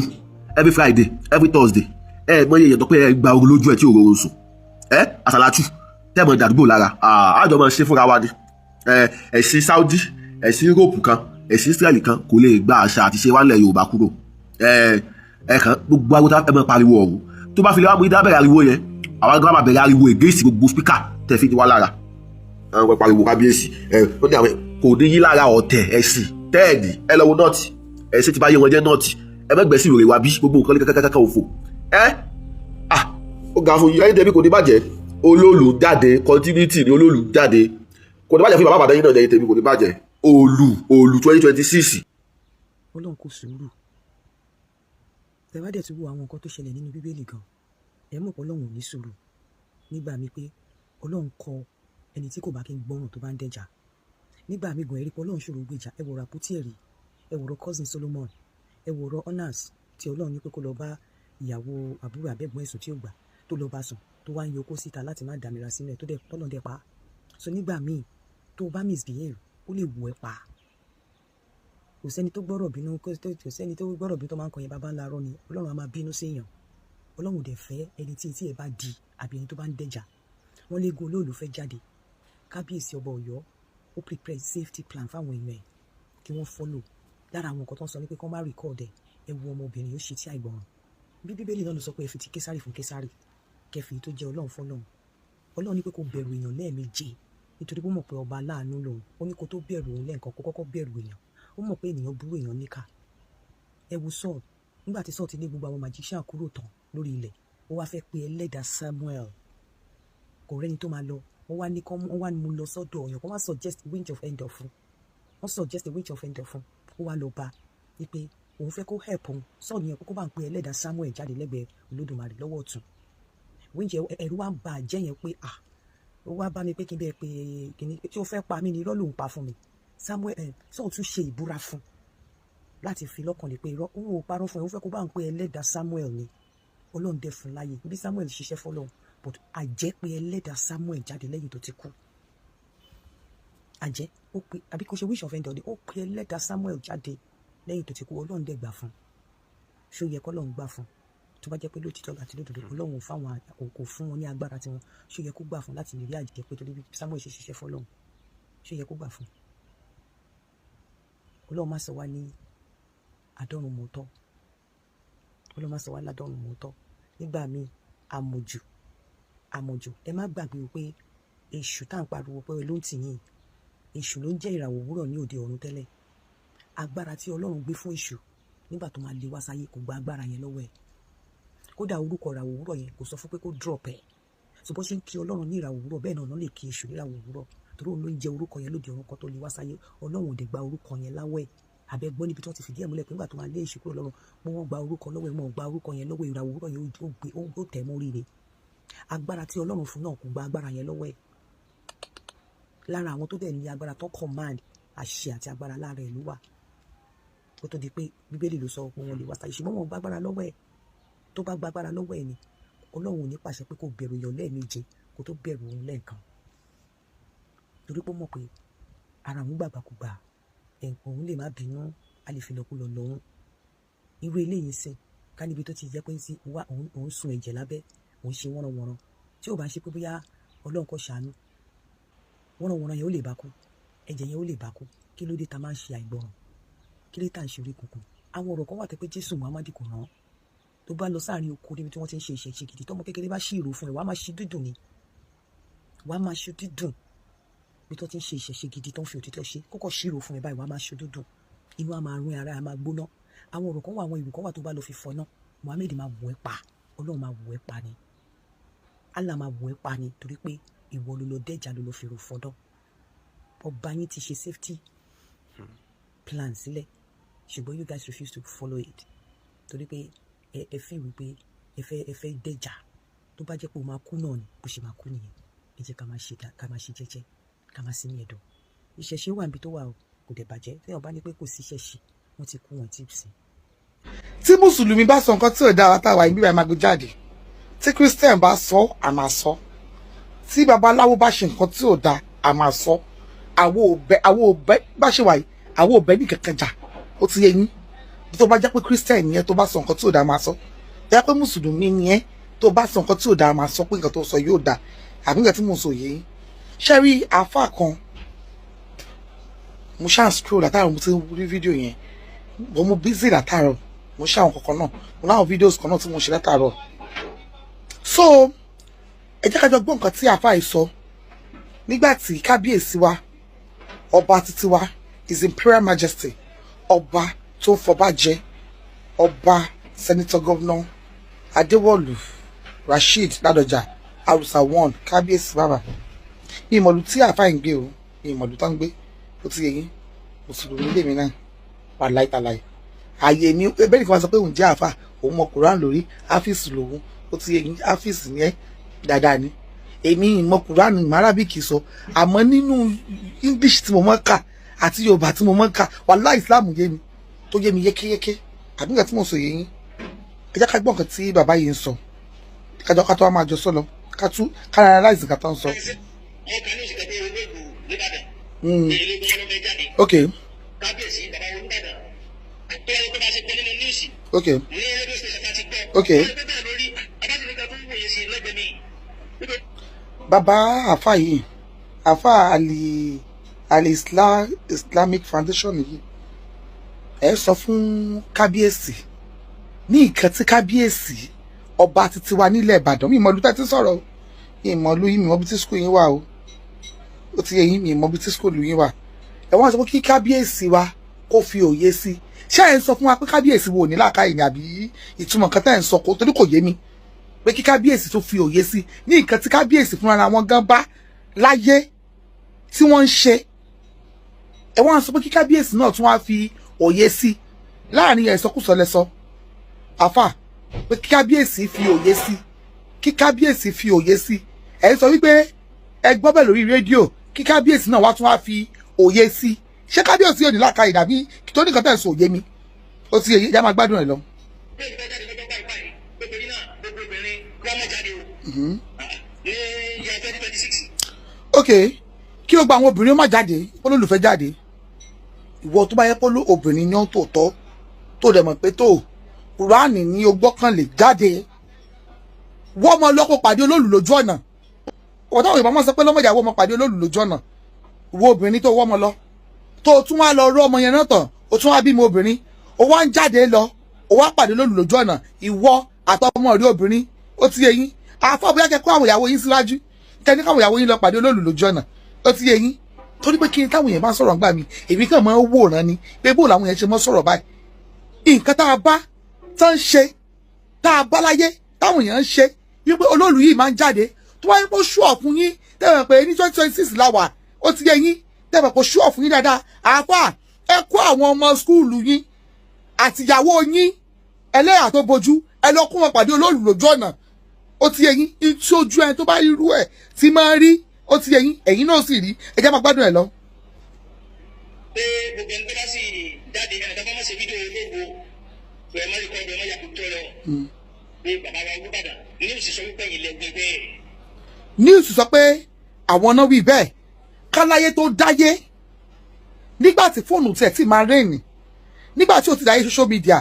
every Friday, every Thursday, ẹ mọ iye èèyàn tó pé ẹ gba oorun lójú ẹ tí òróró sùn ẹ àsàlátù tẹ́mọ̀ ìdàdúgbò lára. Àjọ máa ṣe fúnra wa ni. Ẹ̀sìn Saudi, ẹ̀sìn Europe kan, ẹ̀sìn Israel kan kò lè gba àṣà àti ṣe wálẹ̀ Yorùbá kúrò. Ẹ kàn gbogbo ariwo ẹ máa pariwo ọ̀hún, tó bá fi lè wá mú ìdá bẹ̀rẹ̀ ariwo yẹn, àwọn agbára máa bẹ̀rẹ̀ ariwo against gbogbo speaker tẹ̀ fi ní wá lára. Àwọn pariwo kábíyèsí ẹ ó ní àwọn kò ní yí lára. Ọ̀tẹ̀ ẹ̀sìn tẹ́ẹ̀dì ẹ lọ́wọ́ nọ́ọ̀tì, ẹ̀sìn ti bá yé wọn jẹ́ nọ́ọ̀tì. Ẹ mẹ́gbẹ̀ẹ́ sí ìròyìn wa bí gbogbo nǹkan kankankan òfò ẹ. Ah, ó ga fún yín. Ẹ̀yin tẹ̀mí, kò ní bàjẹ́. Olóòlù jáde, continuity ni olóòlù jáde, kò ní bàjẹ́ fún bàbá àbàdàn yín náà. Ẹ̀yin tẹ̀mí, kò ní bàjẹ́. Òòlù òòlù 2026. Ọlọ́run kò sùúrù. Tẹ bá dẹ̀ tún wo àwọn nǹkan tó ṣẹlẹ̀ nínú Bíbélì gan, ẹ mọ̀ pé Ọlọ́run ò ní sùúrù. Nígbà mi pé Ọlọ́run kọ ẹni tí kò bá kí ń gbọ́ràn, tó bá ń dẹ́jà nígbà mi gan, ẹ rí pé Ọlọ́run ṣòro gbèjà. Ẹ wòrò àpótí ẹ̀rí, ẹ wòrò cousin Solomon, ẹ wòrò Onas tí Ọlọ́run ní pé kó lọ bá ìyàwó àbúrò àbẹ̀gbọ́n ẹ̀sùn tí ó gbà, tó lọ bá sùn, tó wá ń yọ okó síta láti má dàmíra sínú ẹ̀, tó dẹ̀ tọ́lọ́ dẹ̀ pa á. So nígbà míì tó o bá misbehave, ó lè wù ẹ́ pa. Kò sẹ́ni tó gbọ́rọ̀ bínú, kò sẹ́ni tó gbọ́rọ̀ bínú tó máa ń kọyìn. Bàbá ńlá rọ́ ni. Ọlọ́run á máa bínú séèyàn. Ọlọ́run ò dẹ̀ fẹ́ ẹni tí etí ẹ̀ bá di àbí ẹni tó bá ń dẹ̀jà. Wọ́n léegun olóòlù fẹ́ jáde. Kábíyèsí ọba Ọ̀yọ́ ó prepare safety plan fáwọn èèyàn ẹ̀ kí wọ́n follow. Lára àwọn nǹkan tó ń sọ ni pé kí wọ́n má record ẹ̀. Ẹ wo ọmọbìnrin yóò ṣe tí àìgbọràn. Bí Bíbélì náà ló sọ pé ẹ fi ti Késárì fún Késárì, kẹfì tó jẹ́ Ọlọ́run fọ́lọ́run. Ọlọ́run ní pé kó bẹ̀rù èèyàn lẹ́ẹ̀méje, nítorí pé ó mọ̀ pé ọba aláàánú lòun. Ó ní kó tó bẹ̀rù òun lẹ́ẹ̀kan, kó kọ́kọ́ bẹ̀rù èèyàn. Ó mọ̀ pé ènìyàn burú, èèyàn níkà. Ẹ wo Saul. Nígbà tí Saul ti lé gbogbo àwọn magician kúrò tán lórí ilẹ̀, ó wá fẹ́ pe ẹlẹ́dàá Samuel, kò rẹ́ni tó máa lọ. Wọ́n wá ní kán, wọ́n wá mú lọ sọ́dọ̀ ọ̀yàn kan, wọ́n suggest witch of Endor fún, wọ́n suggest witch of Endor fún. Ó wá lọ bá wípé òun fẹ́ kó help òun. Saul yẹn kókó bá ń pe ẹlẹ́dàá Samuel jáde lẹ́gbẹ̀ẹ́ Olódùmarè lọ́wọ́ ọ̀tún. Witch ẹ̀rù wá ń bà jẹ́ yẹn pé, ah, ó wá bá mi pé kí n bẹ́ẹ̀ pé kìíní tí ó fẹ́ pa mí ni, irọ́ lòun pa fún mi. Samuel ẹ̀ Saul tún ṣe ìbúra fún láti fi lọ́kàn lè pé irọ́ òun ò parọ́ fún ẹ, ó fẹ́ kó bá ń pe ẹlẹ́dàá Samuel ni. Ọlọ́run dẹ̀ fún láyè bí Samuel ṣiṣẹ́ fọlọ́run, but àjẹ́ pé ẹlẹ́dàá Samuel jáde lẹ́yìn tó ti kú. Àjẹ́ ó pe, àbí kò ṣe witch of Endor ni, ó pe ẹlẹ́dàá Samuel jáde lẹ́yìn tó ti kú. Ọlọ́run dẹ̀ gbà fún. Ṣó yẹ kọ́lọ́run gbà fún? Tó bá jẹ́ pé lótìtọ́ àti lódodo Ọlọ́run ò fáwọn, kò fún wọn ní agbára tiwọn, ṣó yẹ kó gbà fún láti lè rí àjẹ́ pé torí bí Samuel ṣe ṣiṣẹ́ fọlọ́run, ṣó yẹ kó gbà fún? Ọlọ́run má sọ wá ní àdọ́run mọ́tọ́. Ọlọ́run má sọ wá ládọ́run mọ́tọ́. Nígbà míì, àmọ̀jù, àmọ̀jù. Ẹ má gbàgbé pé èṣù tá à ń pariwo pé ló ń tì yín, èṣù ló ń jẹ́ ìràwọ̀ òwúrọ̀ ní òde ọ̀run tẹ́lẹ̀. Agbára tí Ọlọ́run gbé fún èṣù nígbà tó máa lé wá sáyé, kò gba agbára yẹn lọ́wọ́ ẹ̀. Kódà orúkọ ìràwọ̀ òwúrọ̀ yẹn, kò sọ fún pé kó drop ẹ̀. So bó ṣe ń kí Ọlọ́run ní ìràwọ̀ òwúrọ̀, bẹ́ẹ̀ náà lè kí èṣù ní ìràwọ̀ òwúrọ̀, torí òun ló ń jẹ orúkọ yẹn lóde ọ̀run kan tó lè wá sáyé. Ọlọ́run ò dẹ̀ gba orúkọ yẹn láwọ̀ ẹ̀. Àbẹ gbọ́ níbi tí wọ́n ti fìdí ẹ̀ múlẹ̀ pé nígbà tó máa lé èṣù kúrò lọ́run pé wọ́n gba orúkọ lọ́wọ́ ẹ̀? Wọ́n gba orúkọ yẹn lọ́wọ́. Ìràwọ̀ òwúrọ̀ yẹn, ó gbé, ó tẹ̀ mọ́ oríire. Agbára tí Ọlọ́run fún náà, kò gba agbára yẹn lọ́wọ́ ẹ̀. Lára àwọn tó dẹ̀ ní agbára tó command àṣẹ àti agbára lára ẹ̀ ló wà kó tó di pé Bíbélì ló sọ pé wọ́n lè wá sáyé, ṣùgbọ́n wọn gba agbára lọ́wọ́ ẹ̀. Tó bá gba agbára lọ́wọ́ ẹ̀ ni, Ọlọ́run ò ní pàṣẹ pé kó bẹ̀rù èèyàn lẹ́ẹ̀méje kó tó bẹ̀rù òun lẹ́ẹ̀kan, torí pé ó mọ̀ pé ara òun gbàgbàkúgbà, ẹ̀ǹkan òun lè má bínú, a lè fi lọ́kùlọ̀ lọ́hùn. Irú eléyìí sìn ká níbi tó ti jẹ́ pé sí wá òun sun ẹ̀jẹ̀ lábẹ́, òun ṣe wọ́nranwọ̀nran. Tí ò bá ṣe pé bóyá Ọlọ́run kò ṣàánú, wọ́nranwọ̀nran yẹn ó lè bá kú, ẹ̀jẹ̀ yẹn ó lè bá kú. Kí ló dé ta máa ń ṣe àìgbọràn? Kí ló dé tá à ń ṣe orí kunkun? Àwọn ọ̀rọ̀ kan wà tẹ́ pé Jésù Muhammadu kò rán. Tó bá lọ sáàrin oko níbi tí wọ́n ti ń ṣe ìṣẹ̀ṣe gidi, tọmọ kékeré bá ṣí ìró fún ẹ, wàá máa ṣe dídùn ni, wàá máa ṣe dídùn. Bí tó ti ń ṣe ìṣẹ̀ṣe gidi, tó ń fi òtítọ́ ṣe kókò, ṣí ìró fún ẹ báyìí, wàá máa ṣe dídùn, inú á máa rún, ara á máa gbóná. Àwọn ọ̀rọ̀ kan wà, àwọn ìrù kan wà tó bá lọ fi fọná, Muhammed máa wọ̀ ẹ́ pa. Ọlọ́run máa wò ẹ́ pa ni, Allah máa wò ẹ́ pa ni, torí pé ìwọ ló lọ dẹ́jà, ló lọ fèrò fọdọ́. Ọba yín ti ṣe safety plan sílẹ̀, ṣùgbọ́n you guys refuse to follow it, torí pé ẹ fi wípé ẹ fẹ́ dẹ́jà. Tó bá jẹ́ pé o máa kú náà ni, bó ṣe máa kú nìyẹn. Ẹ jẹ́ ká máa ṣe jẹ́jẹ́, ká máa sinmi ẹ̀dọ̀. Ìṣẹ̀ṣe wà níbi tó wà o, kò dẹ̀ bàjẹ́. Téèyàn bá ní pé kò sí ìṣẹ̀ṣe, wọ́n ti kú, wọn tí ì sìn. Tí mùsùlùmí bá sọ nǹkan tí ò dára, táwa ìbí bá máa gbé jáde. Tí Christian bá sọ, à máa sọ. Tí babaláwo bá ṣe nǹkan tí ò dáa, à máa sọ. Àwọn òbẹ bá ṣe wà yìí, àwọn òbẹ ní kankan jà. Ó ti yé yín? Tó bá jẹ́ pé Christian yẹn, tó bá sọ nǹkan tí ò dáa, máa sọ. Tó jẹ́ pé mùsùlùmí yẹn, tó bá sọ nǹkan tí ò dáa, máa sọ pé nǹkan tó sọ yóò dáa, àbí nǹkan tí mò ń sọ yé yín? Ṣé rí àáfàá kan, mo ṣáà scroll látàrọ, mo ti rí fídíò yẹn bọ́n. Mo busy látàrọ, mo ṣe àwọn kankan náà, mo láwọn videos kan náà tí mo ṣe látàrọ. So ẹ jẹ́ ká jọ gbọ́ nǹkan tí àáfàá yìí sọ nígbà tí kábíyèsí wa, ọba títí wa, His Imperial Majesty, ọba tó ń fọba jẹ, ọba Senator Governor Adéwọ̀lú Rasheed Ládọjà Arusa one, kábíyèsí bàbá. Ìmọ̀lú tí àáfàá yìí ń gbé o, ìmọ̀lú tó ń gbé. Ó ti yẹ yín? Mùsùlùmí lèmi náà, wà láìtàláì ààyè mi. Ẹbẹ́ nìkan wá sọ pé òun jẹ́ àáfàá, òun mọ Quran lórí, áfíìsì lòun. Ó ti yẹ yín? Áfíìsì ni ẹ dáadáa ni. Èmi ìmọ̀ Quran, ìmọ̀ Arabic sọ, àmọ́ nínú English tí mo mọ̀ kà àti Yorùbá tí mo mọ̀ kà, wàláhì, Islam yé mi, tó yé mi yékéyéké. Àbí nǹkan tí mo sọ yé yín? Ẹ jẹ́ ká gbọ́ nǹkan tí bàbá yìí ń sọ, kájọ ká tó wá máa jọ sọ lọ, ká tú ká analyze nǹkan tó ń sọ. Ok. Bàbá àfa yìí, àfa Ali Islamic Foundation yìí, ẹ sọ fún kábíyèsí ní nǹkan tí kábíyèsí ọba títí wa nílẹ̀ Ìbàdàn. Mi ìmọ̀lú tẹ́ ti sọ̀rọ̀ o, mi ìmọ̀lú yín, mi ìmọ̀ bí tí school yín wà o. Ó ti yé yín? Mi ìmọ̀ bí tí school yín wà. Ẹ wọ́n sọ pé kí kábíyèsí wa kó fi òye sí. Ṣé ẹ ń sọ fún wa pé kábíyèsí wo ò ní làákàyè ni, àbí ìtumọ̀ nǹkan tẹ́ ẹ̀ ń sọ kó torí kò yé mi, pé kí kábíyèsí tó fi òye sí ní nǹkan tí kábíyèsí fúnra wọn gan bá láyé tí wọ́n ń ṣe? Ẹ wọ́n sọ pé kí kábíyèsí náà tún wá fi òye sí láàrin ẹ̀. Ìsọkúsọ lẹ́sọ, àfà, pé kí kábíyèsí fi òye sí, kí kábíyèsí fi òye sí. Ẹ sọ wípé ẹ gbọ́ bẹ́ẹ̀ lórí rédíò, kí kábíyèsí náà wá tún wá fi òye sí. Ṣé kábíyèsí ò ní làákàyè, dàbí tó ní nǹkan tẹ̀ sọ òye mi? Ó ti yẹ yá, máa gbádùn ẹ lọ. Bẹ́ẹ̀ ni, bẹ́ẹ̀ jáde lọ́jọ́ báyìí báyìí, obìnrin náà, gbogbo obìnrin kí wọ́n má jáde o ní year 2026. Ok, kí o gba àwọn obìnrin ó má jáde, olólùfẹ́ jáde. Ìwọ tó bá yẹ kó ló obìnrin ní tó tọ́, tó dẹ̀ mọ̀ pé tó Kùránì ní o gbọ́kànlé, jáde, wọ́n mọ lọ́kọ̀ pàdé olólù lójú ọ̀nà. Ọ̀tá òyìnbó máa sọ pé lọ́mọdé àwọn ọmọ pàdé olólù lójú ọ̀nà. Ìwọ obìnrin tó wọ́ ọmọ lọ, tó tún wá lọ rọ́ ọmọ yẹn náà tán, o tún wá bímọ obìnrin, o wá ń jáde lọ, o wá pàdé olólù lójú ọ̀nà, ìwọ àtọmọ rí obìnrin. Ó ti yé yín? Àfọ bóyá kẹ́kọ̀ọ́ àwọn ìyàwó yín síwájú, kẹ́ni káwọn ìyàwó yín lọ pàdé olólù lójú ọ̀nà. Ó ti yé yín? Torí pé kí ni, táwọn èèyàn bá sọ̀rọ̀ ńgbà mi, èmi kàn máa ń wòran ni pé bó làwọn èèyàn ṣe mọ́ sọ̀rọ̀ báyìí. Nǹkan tá a bá tán ṣe, tá a bá láyé táwọn èèyàn ń ṣe, wípé olóòlù yìí máa ń jáde, tó wáyé kó ṣú ọ̀fun yín, tẹ́wọ̀n pé ní 2026 la wà. Ó ti yé yín? Tẹ́wọ̀n kó ṣú ọ̀fun yín dáadáa, àáfà, ẹ kó àwọn ọmọ school yín àtìyàwó yín ẹlẹ́yà tó bojú, ẹ lọ kó wọn pàdé olóòlù lójú ọ̀nà. Ó ti yé yín? Tí ojú ẹni tó bá irú ẹ̀ tí máa ń rí, ó ti yé yín? Ẹ̀yin náà sì rí. Ẹ jẹ́ máa gbádùn ẹ̀ lọ. Pé gbogbo ẹni tó bá sì jáde, ẹnìkan bá má ṣe fídíò ológo tó, ẹ má rí kọ́ ẹ má yà kó tó lọ pé bàbá wa Olúbàdàn news sọ wípé ilẹ̀ gbé bẹ́ẹ̀. News sọ pé àwọn náà wí bẹ́ẹ̀. Káláyé tó dáyé, nígbà tí fóònù tiẹ̀ ti máa rẹ́ẹ̀nì, nígbà tí ó ti dáyé social media,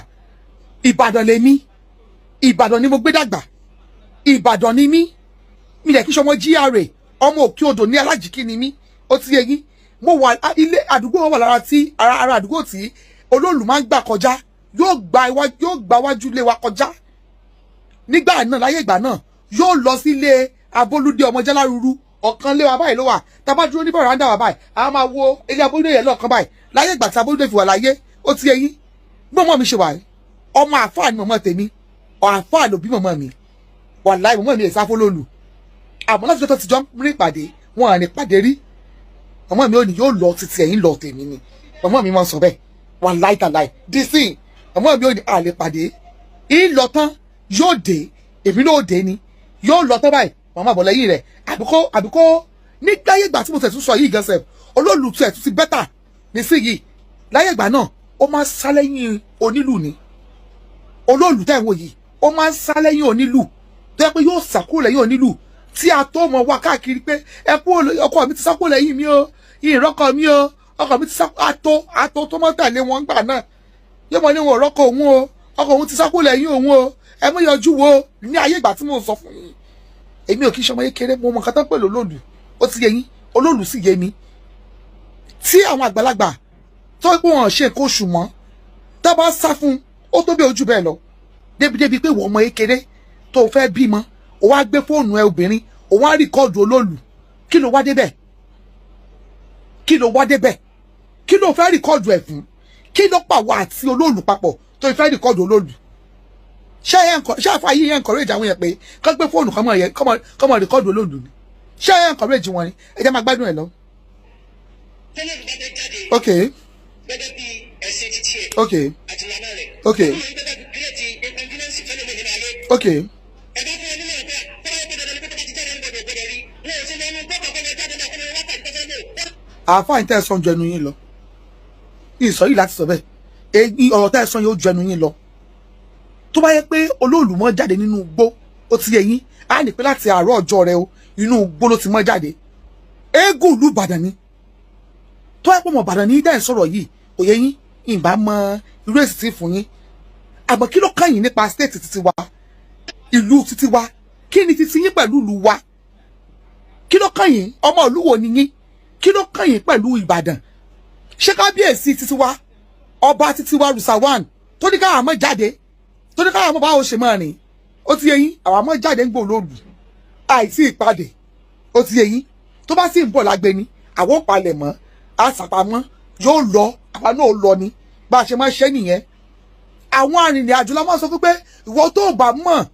Ìbàdàn lèmi, Ìbàdàn ni mo gbé dàgbà, Ìbàdàn ni mí. Mi lẹ̀ kí sọmọ GRA, ọmọ Òkè Odò ní Alájìkí ni mí. Ó ti yé yín? Mo wà ilé àdúgbò wọn wà lára tí ara àdúgbò tí olóòlù máa ń gbà kọjá. Yóò gba wájú ilé wa kọjá nígbà náà. Láyé ìgbà náà, yóò lọ sílé Abólúdé ọmọ Jálárúrú. Ọ̀kan lé wa báyìí ló wà. Tá a bá dúró ní bọ̀rọ̀ǹdà wa báyìí, a máa wo ilé Abólúdé yẹn lọ́ọ̀kan báyìí, láyé ìgbà tí Abólúdé fi wà láyé. Ó ti yé yín? Bí ọmọ mi ṣe wà yìí, ọmọ àfáà ni mọ̀mọ́ tèmi, àfáà ló bí mọ̀mọ́ mi. Wàláì, mọ̀mọ́ mi ò sá fólólù. Àmọ́ láti tó ti jọ ń rí ìpàdé, wọn à ní pàdé rí. Mọ̀mọ́ mi ò ní yóò lọ títí, ẹ̀yìn lọ tèmi ni. Mọ̀mọ́ mi máa ń sọ bẹ́ẹ̀, wàláì tàláì dísìn. Mọ̀mọ́ mi ò ní àlè pàdé. Ìlọ tán yóò dé, èmi náà dé ni. Yóò lọ tán báyìí, màmá bọ̀ lẹ́yìn rẹ̀. Àbíkó nígbà ayé ìgbà tí mo tẹ̀ tún sọ yìí gan sef, olóòlù tẹ̀ tún ti better nísìnyìí. Láyé ìgbà náà, ó máa ń sá lẹ́yìn onílù ni. Olóòlù tẹ̀ ń wò yìí, ó máa ń sá lẹ́yìn onílù, tó yẹ pé yóò sá kúrò lẹ́yìn onílù tí a tó mọ̀ wá káàkiri pé ẹ kú, ọkọ mi ti sá kúrò lẹ́yìn mi o, ìrọ́kọ mi o, ọkọ mi ti sá. Àtó tó mọ́ tẹ̀lé wọn gbà náà, yóò mọ ní wọn ọ̀rọ̀kọ òun o, ọkọ òun ti sá kúrò lẹ́yìn òun o, ẹ mú yọjú wo. Ní ayé ìgbà tí mò ń sọ fún yín, èmi ò kí ń ṣọmọ kékeré. Mo mọ nǹkan tó ń pè lólòlù. Ó ti yé yín, olóòlù sì yé mi. Tí àwọn àgbàlagbà tó pé wọn ṣe nǹkan oṣù mọ́, tó bá sá fún ó tó bí ojú bẹ́ẹ̀ lọ, débi pé wọ́n ọmọ kékeré tó fẹ́ bímọ, ó wá gbé fóònù ẹ, obìnrin, ó wá record olóòlù. Kí ló wá débẹ̀? Kí ló wá débẹ̀? Kí ló fẹ́ record ẹ̀ fún? Kí ló pàwọ́ àti olóòlù papọ̀ tó fẹ́ record olóòlù? Ṣé àfa yìí yẹn encourage àwọn yẹn pé kọ́ gbé fóònù kọ́mọ record olóòlù ni? Ṣé ẹ encourage wọn ni? Ẹ jẹ́ máa gbádùn ẹ̀ lọ. Tẹ́lẹ̀ bá fẹ́ jáde gẹ́gẹ́ bí ẹ̀sìn títí ẹ̀ àti ìlànà rẹ̀. Ó máa ń gbẹ́gbẹ́ create inconvenience fẹ́lẹ́ mi nínú ayé. Ẹ bá fún ẹ nínú ẹ̀fẹ́ tọ́lá ó gbọ́dọ̀ ní pé tó bá ti jáde, ń gbọ́dọ̀ gbọ́dọ̀ rí wọn ò sí lọ́nu gbọ́dọ̀ gbọ́dọ̀ jáde náà kọ́ni wákàtí tó fẹ́ lò. Àáfàá yìí, tẹ́ ẹ sọ ju ẹnu yín lọ. Ìsọ yìí láti sọ bẹ́ẹ̀, èyí ọ̀rọ̀ tẹ́ ẹ sọ yìí, ó ju ẹnu yín lọ. Tó bá yẹ pé olóòlù mọ́ jáde nínú igbó, ó ti yẹ yín, á ní pé láti àárọ̀ ọjọ́ rẹ o, inú igbó ló ti mọ́ jáde. Eégún ìlú Ìbàdàn ni. Tó yẹ pé ọmọ Ìbàdàn ní dẹ́ ń sọ̀rọ̀ yìí, kò yẹ yín, ìbá mọ irú èsì tí fún yín. Àmọ́ kí ló kàn yín nípa state títí wa, ìlú títí wa? Kí ni títí yín pẹ̀lú ìlú wa? Kí ló kàn yín? Ọmọ ìlú wo ni yín? Kí ló kàn yín pẹ̀lú Ìbàdàn? Ṣé kábíyèsí títí wa, ọba títí wa Rusawan, tó ní káwọn mọ́ jáde, tó ní káwọn mọ́ báwo ṣe máa rìn? Ó ti yé yín, àwọn mọ́ jáde ń gbò lóru àìsí ìpàdé. Ó ti yé yín, tó bá sì ń bọ̀ lágbe ni àwọn ò palẹ̀ mọ́, àṣàpamọ́ yóò lọ, àwa náà lọ ni. Bá a ṣe máa ṣe nìyẹn. Àwọn arìnrìn àjò la máa sọ fún pé ìwọ tó bá mọ̀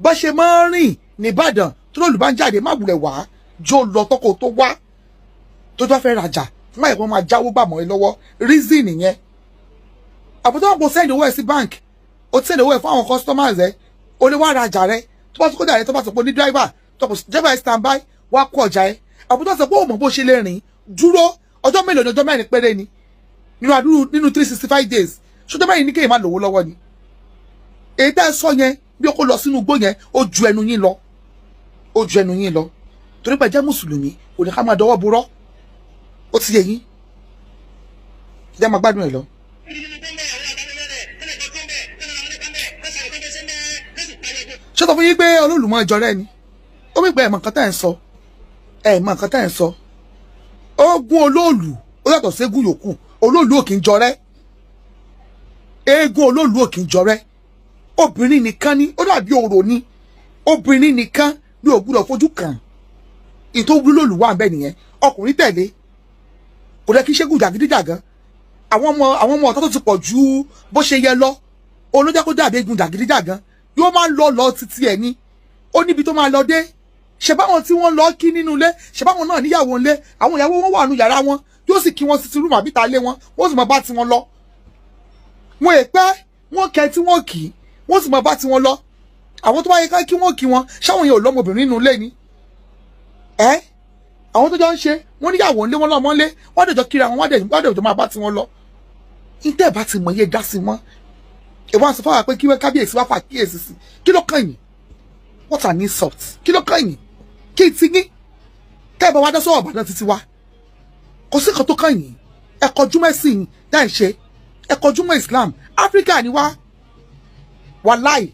bá ṣe máa ń rìn nìbàdàn, tó lòlù bá ń jáde, má wulẹ̀ wá, jó lọ tọkọ tó wá, tó tó fẹ́ rajà fún àyẹ̀wò, máa jáwó gbà mọ́ ẹ lọ́wọ́. Reason nìyẹn. Àbúrò wọn kò send owó ẹ sí bank, o ti send owó ẹ fún àwọn customers ẹ, o lè wá rajà rẹ. Tó bá tó kọjá rẹ, tó bá sọ pé ní driver, tó kò driver ẹ stand by, wá kó ọjà ẹ. Àbúrò sọ pé ó mọ̀ bó ṣe lè rìn dúró. Ọjọ́ mélòó ni? Ọjọ́ 4 péré ni nínú àdúrú, nínú 365 days. Ṣọjọ́ 4 ní kéèyàn má lówó lọ́wọ́ ni? Èyí tẹ́ ẹ sọ yẹn, bí ó kó lọ sínú igbó yẹn, ó ju ẹnu yín lọ, ó ju ẹnu yín lọ. Torí pé jẹ́ mùsùlùmí, kò ní ká máa dọwọ́ burọ́. Ó ti yé yín, jẹ́ máa gbádùn ẹ̀ lọ. Ṣé tó fún yín pé olólùmọ̀ ìjọ rẹ ni? Ó mì pé ẹ̀ mọ̀ nǹkan tẹ́ ẹ̀ ń sọ, ẹ̀ mọ̀ nǹkan tẹ́ ẹ̀ ń sọ. Ogun olóòlù, ó yàtọ̀ ségun yòókù. Olóòlù ò kì í jọrẹ́. Eégún olóòlù ò kì í jọrẹ́. Obìnrin nìkan ni, ó dàbí orò ni. Obìnrin nìkan ni ò gbúdọ̀ fojú kàn. Ìtò olóòlù wà bẹ́ẹ̀ nìyẹn. Ọkùnrin tẹ̀lé kò dẹ́ kí ṣẹ́gun jàgídíjàgan. Àwọn ọmọ ọ̀tá tó ti pọ̀ ju bó ṣe yẹ lọ, olójẹ́ kó dàbí eégún jàgídíjàgan. Yóò máa ń lọ lọ títí ẹ̀ ní, ó níbi tó máa lọ dé. Ṣe báwọn tí wọ́n lọ kí nínú ilé, ṣe báwọn náà níyàwó ńlé, àwọn ìyàwó wọn wà nù yàrá wọn, yóò sì kí wọn sí ti room àbíta lé wọn, wọ́n sì máa bá tiwọn lọ. Wọn èpẹ́ wọn kẹ tí wọ́n kì í, wọ́n sì máa bá tiwọn lọ. Àwọn tó bá yẹ ká kí wọ́n kí wọn, ṣáwọn yẹn ò lọ́mọbìnrin nínú ilé ni? Ẹ àwọn tó jọ ń ṣe, wọ́n níyàwó ńlé, wọn lọ́mọ ńlé, wọ́n dẹ̀ jọ kíra wọn, wọ́n dẹ̀ jọ máa bá tiwọn lọ. Ìtẹ́ bá ti mọ̀ yé dá sí mọ́. Ìwọ́n sọ fáwọn pé kí wọ́n kábíyèsí wá fà kíyèsí sí. Kí ló kàn yín? What an insult! Kí ló kàn yín? Kí ti yín tẹ́ ẹ bá wá dá sọ́wọ́ Ìbàdàn títí wá? Kò sí nǹkan tó kàn yín. Ẹ kọjú mẹ́sìn tẹ́ ẹ ṣe, ẹ kọjú mọ́ Islam. Áfíríkà ni wá, wàláì,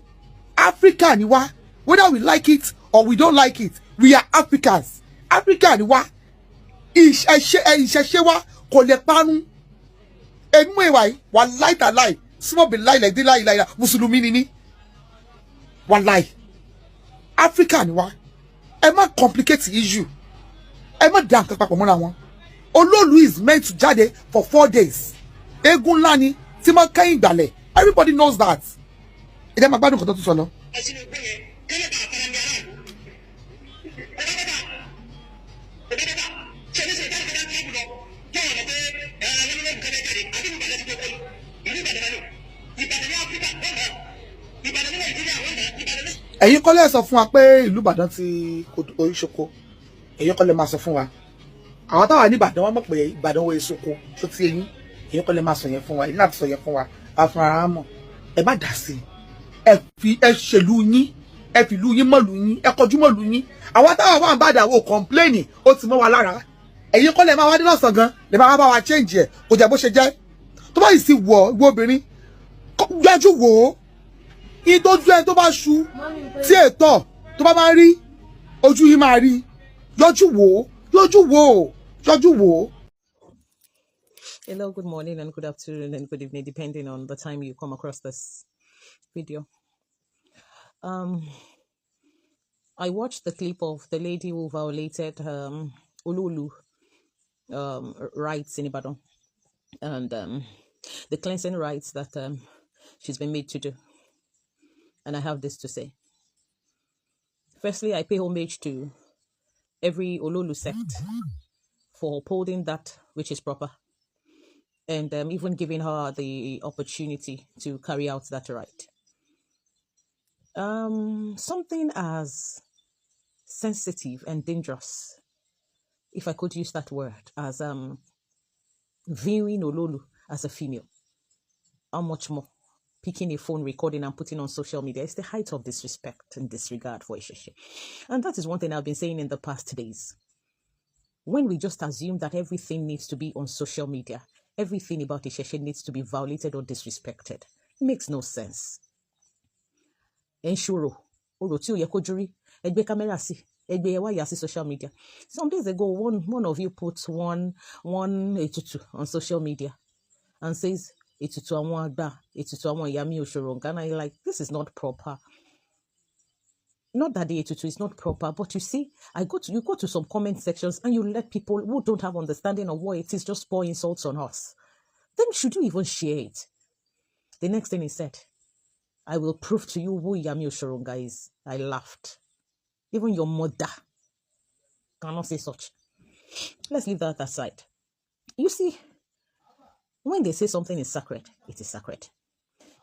Áfíríkà ni wá. Whether we like it or we don't like it, we are Africans. Áfíríkà ni wá. Ìṣẹ̀ṣe wa kò lè parun. Èmi mú ìwà yìí, wàláì tàláì, súnmọ́ bí láì lẹ́dí láì láì, mùsùlùmí ni ní, wàláì. Áfíríkà ni wá. Ẹ má complicate issue, ẹ má dá nǹkan papọ̀ mọ́ra wọn. Olóòlù is meant to jáde for 4 days. Eégún ńlá ni tí máa kẹ́yìn ìgbàlẹ̀. Everybody knows that. Ẹ jẹ́ máa gbádùn nǹkan tó tún sọ lọ. Sínú igbó yẹn kẹ́lẹ́ bá fara ní. Ẹ̀yin kọ́ lẹ sọ fún wa pé ìlú Ìbàdàn ti oríṣoko. Ẹ̀yin kọ́ lẹ máa sọ fún wa. Àwọn táwa ní Ìbàdàn, wọ́n mọ̀ pé Ìbàdàn wo èsoko tó ti eyín. Ẹ̀yin kọ́ lẹ máa sọ yẹn fún wa. Ẹ̀yin láti sọ yẹn fún wa, a fún ara mọ̀. Ẹ má dà sí i. Ẹ fi ẹ ṣèlú yín, ẹ fi ìlú yín mọ̀lú yín, ẹ kọjú mọ̀lú yín. Àwọn táwa wà ń bàdàn, ò complain, ó ti mọ́ wa lára. Ẹ̀yin kọ́ lẹ máa wá dé lọ́sàn gan lè máa bá wa change ẹ̀. Kò jẹ́ bó ṣe jẹ́. Tó bá yìí sì wọ̀ ìwọ obìnrin, yájú wò ó, ìtọ́jú ẹni tó bá ṣu tí ètò tó bá máa rí ojú yìí máa rí. Yọjú wò ó, yọjú wò ó, yọjú wò ó. Hello, good morning and good afternoon and good evening, depending on the time you come across this video. I watched the clip of the lady who violated Ololu rites in Ibadan and the cleansing rites that she's been made to do. And I have this to say. Firstly, I pay homage to every Ololu sect for upholding that which is proper and even giving her the opportunity to carry out that right. Something as sensitive and dangerous, if I could use that word, as viewing Ololu as a female, how much more picking a phone, recording and putting on social media is the height of disrespect and disregard for Ìṣẹ̀ṣe. And that is one thing I've been saying in the past days. When we just assume that everything needs to be on social media, everything about Ìṣẹ̀ṣe needs to be violated or disrespected, it makes no sense. Ẹ ń ṣòro orò tí ò yẹ kó jórí, ẹ gbé kámẹ́rà sí, ẹ gbé ẹ wá yà sí social media. Some days ago, one of you put one ètùtù on social media and says, "Ètùtù àwọn àgbà, ètùtù àwọn ìyá mi òṣòro." Ghana, like, this is not proper. Not that the ètùtù is not proper, but you see, I go to you go to some comment sections and you let people who don't have understanding of what it is just pour insults on us. Then should you even share it? The next thing he said, "I will prove to you who Iyami Oshoronga is." I laughed. Even your mother cannot say such. Let's leave that aside. You see, when they say something is sacred, it is sacred.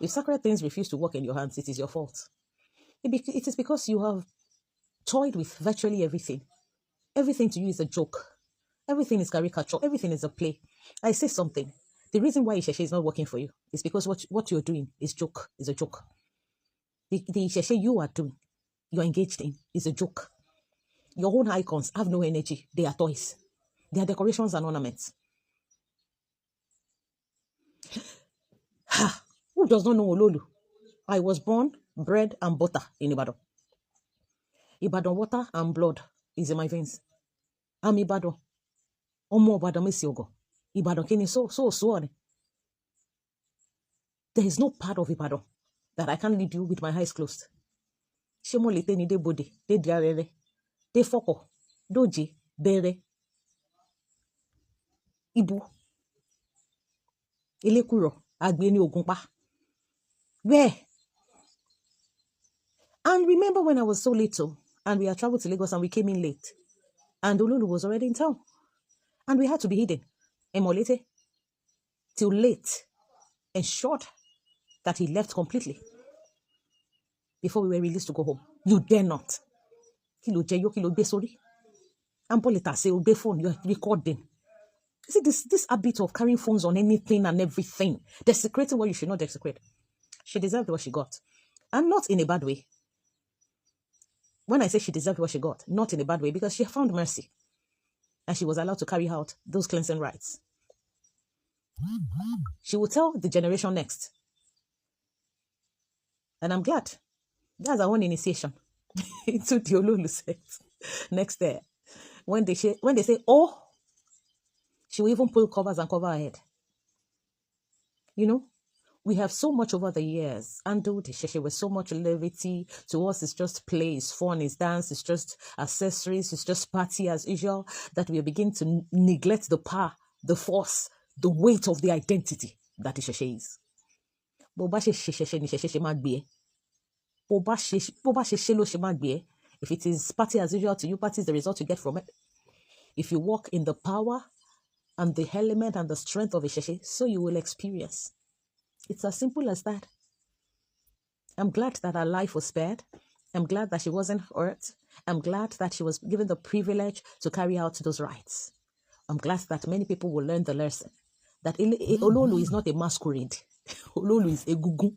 If sacred things refuse to work in your hands, it is your fault. It is because you have toyed with virtually everything. Everything to you is a joke. Everything is caricature. Everything is a play. I say something. The reason why Ìṣẹ̀ṣe is not working for you is because what you're doing is joke, is a joke. The Ìṣẹ̀ṣe you are doing, you're engaged in, is a joke. Your own icons have no energy. They are toys. They are decorations and ornaments. Who does not know Ololu? I was born, bread and butter in Ibadan. Ibadan water and blood is in my veins. I'm Ibadan. Ọmọ Ìbàdàn mi sí ọgọ. Ìbàdàn kí ni so so so ni. There is no part of Ibadan that I can't lead you with my eyes closed. Ṣé mo lè tẹ́ni dé bodè, dé di arẹrẹ, dé fọ́kọ̀, dóje, bẹ̀rẹ̀, ibu, elékùrọ̀, àgbẹ̀ ní Ògùnpa. Where? And remember when I was so little and we had traveled to Lagos and we came in late and Ololu was already in town and we had to be hidden in Molete till late, ensured that he left completely before we were released to go home. You dare not. Kí ló jẹ yó, kí ló gbé sórí? Ampolita say o gbé phone, you're recording. You see this habit of carrying phones on anything and everything, desecrating what you should not desecrate. She deserved what she got. And not in a bad way. When I say she deserved what she got, not in a bad way, because she found mercy and she was allowed to carry out those cleansing rites. She will tell the generation next. And I'm glad. That's our own initiation into the Ololu sect. Next there. When they say, "Oh," she will even pull covers and cover her head. We have so much over the years handled Ìṣẹ̀ṣe with so much levity. To us, it's just play, it's fun, it's dance, it's just accessories, it's just party as usual, that we begin to neglect the power, the force, the weight of the identity that Ìṣẹ̀ṣe is. Bó bá ṣe ṣe ṣẹ̀ṣẹ̀ ni ṣẹ̀ṣẹ̀ ṣe máa gbé ẹ. Bó bá ṣe ṣe ló ṣe máa gbé ẹ. If it is party as usual to you, party is the result you get from it. If you walk in the power and the element and the strength of Ìṣẹ̀ṣe, so you will experience. It's as simple as that. I'm glad that her life was spared. I'm glad that she wasn't hurt. I'm glad that she was given the privilege to carry out those rites. I'm glad that many people will learn the lesson that Ololu is not a masquerade. Ololu is Egungun.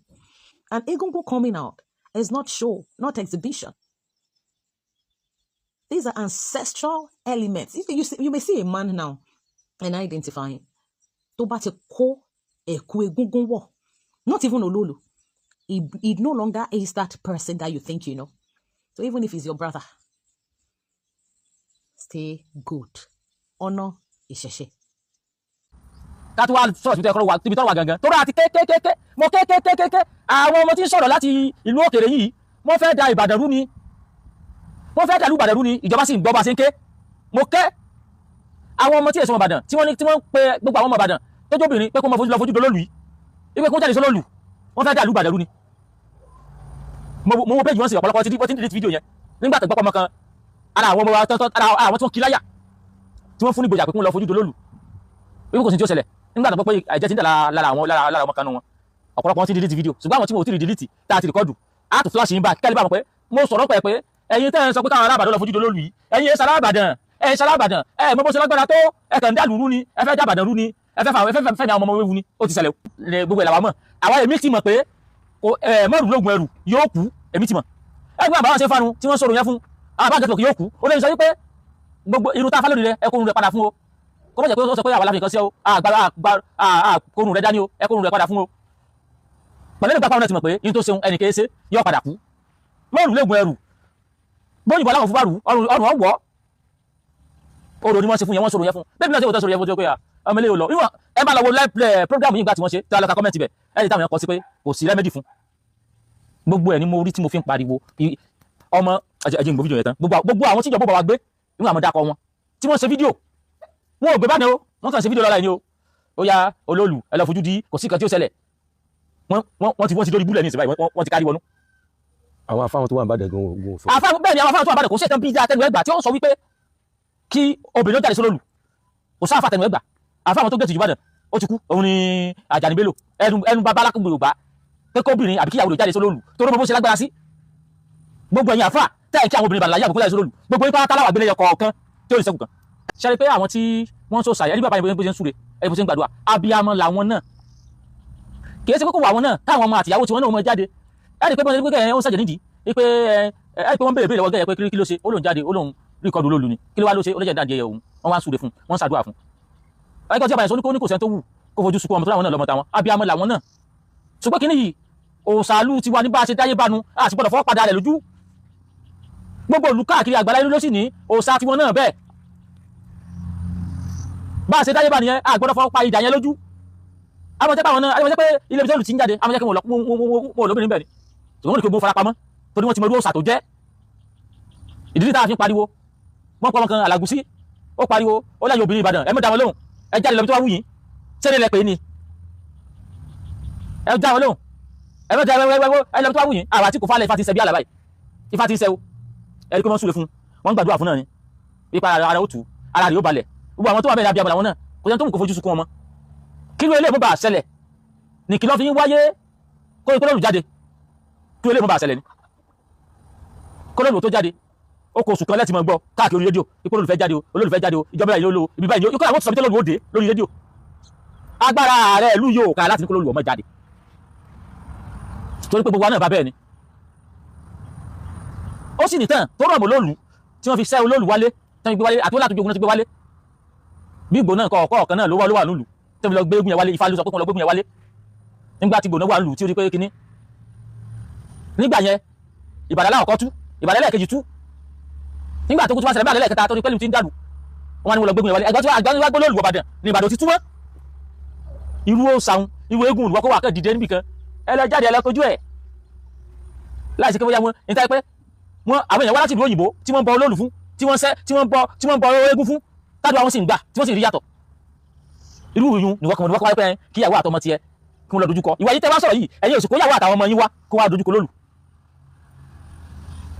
And Egungun coming out is not show, not exhibition. These are ancestral elements. You may see a man now and identify him. Tó bá ti kó ẹ̀kú egúngún wọ̀, not even Ololu. He no longer is that person that you think you know. So even if he's your brother, stay good. Honor ìṣẹ̀ṣe. Ká tó wá sọ̀rọ̀ síbi tó wà, síbi tó wà gangan tó rà àti kékékéké mo kékékéké. Àwọn ọmọ tí ń sọ̀rọ̀ láti ìlú òkèèrè yìí, wọ́n fẹ́ da Ìbàdàn rú ni, wọ́n fẹ́ dàlú Ìbàdàn rú ni. Ìjọba sì ń gbọ́ bá ṣe ń ké. Mo ké àwọn ọmọ tí èso ọmọ Ìbàdàn tí wọ́n ní, tí wọ́n ń pe gbogbo àwọn ọmọ Ìbàdàn tó jóbìnrin pé kó mọ fojú lọ fojú dolólù yìí, wípé kó jáde sólólù, wọ́n fẹ́ dàlú Ìbàdàn rú ni. Mo wo péjì wọn sí, ọ̀pọ̀lọpọ̀ ti wọ́n ti delete fídíò yẹn nígbà tó gbọ́pọ̀ ọmọ kan ara àwọn ọmọ wa tán, ara àwọn tí wọ́n kí láyà, tí wọ́n fún ní ìgboyà pé kí wọ́n lọ fojú dolólù, wípé kò sí tí ó ṣẹlẹ̀. Nígbà tó gbọ́ pé àìjẹ́ ti ń dà lára àwọn lára ọmọ kan nù wọn, ọ̀pọ̀lọpọ̀ wọn ti delete fídíò. Ṣùgbọ́n àwọn tí wọn ò tí ì delete tá a ti record, á tún flash yín back kẹ́lẹ́ bá wọn pé mo sọ̀rọ̀ pẹ̀ pé ẹ̀yin tẹ́ ẹ̀ ń sọ pé káwọn arábàdàn lọ fojú dolólù yìí, ẹ̀yin ẹ̀ sárábàdàn, ẹ̀ sárábàdàn, ẹ̀ mọ bó ṣe lágbára tó, ẹ̀ kàn ń dàlú rú ni, ẹ fẹ́ dàbàdàn rú ni, ẹ fẹ́ fà ẹ fẹ́ fẹ́ ní àwọn ọmọ wéwu ni. Ó ti ṣẹlẹ̀ gbogbo ẹ̀ làwa mọ̀. Àwa èmi ti mọ̀ pé mọ́rù lóògùn ẹrù yóò kú. Èmi ti mọ̀ ẹgbẹ́ àbáwọn ṣe fanu tí wọ́n sọ̀rọ̀ yẹn fún àwọn àbájọ tó yóò kú. Ó lè sọ wípé gbogbo irun tá a fá lónìí rẹ, ẹ kórun rẹ padà fún o. Kó má jẹ́ pé ó sọ pé àwọn aláfi nǹkan sí ọ, àgbàrá kórun rẹ dání o, ẹ kórun rẹ padà fún o. Pẹ̀lú ìgbà pàwọn náà ti mọ̀ pé yín tó ṣeun ẹnì kìí ṣe yóò padà kú. Mọ́rù lóògùn ẹrù bóyìnbó aláwọ̀ fún bá rù ọrùn ọwọ́ odò ni wọ́n ṣe fún yẹn, wọ́n sọ̀rọ̀ yẹn fún bẹ́ẹ̀ bí wọ́n ṣe wọ́n sọ̀rọ̀ yẹn fún tó pé ọmọ ilé yóò lọ. Ìwọ̀n ẹ bá lọ wo live play program yìí gbà tí wọ́n ṣe tí wọ́n lọ ka comment bẹ̀, ẹ lè táwọn yẹn kọ sí pé kò sí remedy fún gbogbo ẹ̀ ni mo rí tí mo fi ń pariwo ọmọ ẹjẹ ìgbò fídíò yẹn tán. Gbogbo àwọn tí ìjọba bá wa gbé nígbà àwọn dákọ wọn tí wọ́n ṣe fídíò, wọn ò gbé báyìí o, wọ́n kàn ṣe fídíò lọ́la yìí ni o. Ó yá, olóòlù, ẹ lọ fojú di, kò sí nǹkan tí ó ṣẹlẹ̀. Wọ́n ti dórí búlẹ̀ ní ìsìn báyìí, wọ́n ti kárí wọnú. Àwọn afáwọn tó wà níbàdàn gan ogun sọ. Àfáà bẹ́ẹ̀ ni, àwọn afáwọn tó wà níbàdàn, kò sí ẹ̀tàn bíi àtẹnu ẹgbà tí ó sọ wípé kí obìnrin ó jáde sólòlù. Kò sáfà tẹnu ẹgbà. Àfáwọn tó gẹ̀ẹ́tì jù Ìbàdàn, ó ti kú, òun ni Àjàní Bello. Ẹnu bàbá alákùnrin Yorùbá pé kóbìnrin àbí kíyàwó rẹ̀ jáde sólòlù tó rọ́ bó ṣe lágbára sí. Gbogbo ẹ̀yin àfáà tẹ́ ẹ̀ kí àwọn obìnrin Ìbàdàn láyé àbùkù jáde sólòlù, gbogbo yín pátá láwà gbélé yọ kọ̀ọ̀kan tí ó lè sẹ́kù kan. Ṣe pé àwọn tí wọ́n sọ sàyẹ́ ní bàbá yẹn bó ṣe ń súre, ẹ bó ṣe ń gbàdúrà, abiyamọ làwọn náà. Kì í ṣe kókó àwọn náà káwọn ọmọ àtìyàwó tí wọ́n náà mọ jáde. Ẹ rí i pé wọ́n ṣe pé ẹ ń ṣàjẹ́ nídìí pé ẹ rí i pé wọ́n béèrè béèrè lọ́wọ́ gẹ́gẹ́ pé kí ló ṣe, ó lóun jáde, ó lóun record olóòlù ni. Kí ló wá ló ṣe? Ó lè jẹ́ dáńdé òun. Wọ́n wá ń súre fún, wọ́n ń ṣàdúrà fún. Ẹgbẹ́ tí a bá yẹn sọ ní kò sẹ́ni tó wù kó fojú sunkún ọmọ tó láwọn náà lọ́mọ táwọn, abiyamọ làwọn náà. Ṣùgbọ́n kíní yìí, òòṣàlù tiwa ní bá a ṣe dáyé bánu, a sì gbọ́dọ̀ fọwọ́ padà rẹ̀ lójú. Gbogbo ìlú káàkiri àgbàlá ìlú ló sì ní òòṣà tiwọn náà bẹ́ẹ̀. Bá a ṣe dáyé bá nìyẹn, a gbọ́dọ̀ fọwọ́ pa ìdà yẹn lójú. Àwọn jẹ́ pé àwọn náà, àwọn jẹ́ pé ilé ibi tó lù ti ń jáde, àwọn jẹ́ kí wọ́n lọ wọn lóbìnrin bẹ́ẹ̀ ni. Ṣùgbọ́n wọ́n ní kí gbogbo fara pamọ́ torí wọ́n ti mọ irú òòṣà tó jẹ́. Ìdílé tá a fi ń pariwo, wọ́n pọ̀ wọn kan Àlàgùsí, ó pariwo, ó láyé obìnrin Ìbàdàn, ẹ mọ̀ dá wọn lóhùn, ẹ jáde lọ bí tó wá wù yín. Sẹ́ni lẹ pè é ni ẹ dá wọn lóhùn, ẹ mọ̀ dá ẹ ẹ lọ bí tó wá wù yín. Àwọn àti kò falẹ̀, ifá ti ń sẹ bí àlàbáyé, ifá ti ń sẹ o. Ẹ rí pé wọ́n súre fún, wọ́n gbàdúrà fún náà ni ipa ara ó tù, ara rẹ̀ ó balẹ̀. Gbogbo àwọn tó wà bẹ́ẹ̀ ní abiyamọ làwọn náà, kò sẹ́ni tó wù kó fojú sunkún ọmọ. Kí ló ilé ìmú bá ṣẹlẹ̀ ní kí ló fi ń wáyé kó ikú lóòlù jáde? Kí ló ilé ìmú bá ṣẹlẹ̀ ní kó lóòlù tó jáde, ó kó oṣù kan lẹ́tì mọ̀ gbọ́ káàkiri rédíò ikú olólùfẹ́ jáde o, olólùfẹ́ jáde o, ìjọba ìlú olówó ibi báyìí ikú àwọn tó sọ pé lóòlù ó dé lórí rédíò. Agbára ààrẹ ìlú yóò ká láti ní kó lóòlù ọmọ jáde torí pé gbogbo wa náà bá bẹ́ẹ̀ ni. Ó sì nìtàn tó rọ̀ mọ́ lóòlù tí wọ́n fi sẹ́ olóòlù wálé, tí wọ́n fi gbé wálé, àti wọ́n látòjú ogun náà ti gbé wálé. Bí ìgbò náà kọ̀ ọ̀kọ̀ ọ̀kan náà ló wà lùlù tí wọ́n fi lọ gbé eégún yẹn wálé. Ifá ló sọ pé kí wọ́n lọ gbé eégún yẹn wálé nígbà tí ìgbò náà wà lùlù tí ó di pé kíní nígbà yẹn. Ìbàdàn láwọn kọ́ tú, Ìbàdàn lẹ́ẹ̀kejì tú, nígbà tó kú tó wá ṣẹlẹ̀ bá lẹ́ẹ̀kẹta tó ní pẹ́lú tí ń dàlù, wọn ni wọ́n lọ gbé eégún yẹn wálé. Ẹgbẹ́ tí wọ́n gbé lóòlù Ìbàdàn ní Ìbàdàn ti tú mọ́. Irú òsàun, irú eégún ìwọ́ kó wà kẹ́ dìde níbì kan, ẹ lọ jáde, ẹ lọ kojú ẹ̀ láìsí pé bóyá wọn níta pé wọn àwọn èèyàn wá láti ìlú òyìnbó tí wọ́n ń bọ olóòlù fún, tí wọ́n sẹ́, tí wọ́n ń bọ eégún fún, tádùn àwọn sì ń gbà, tí wọ́n sì rí yàtọ̀. Irú ìyún ni wọ́n kàn wọ́n wáyé pé kíyàwó àtọmọ tiẹ̀ kí wọ́n lọ dojúkọ. Ìwà yìí tẹ́ wá sọ̀rọ̀ yìí, ẹ̀yin òsì kó yàwó àtàwọn ọmọ yín wá kó wá dojúkọ lólu.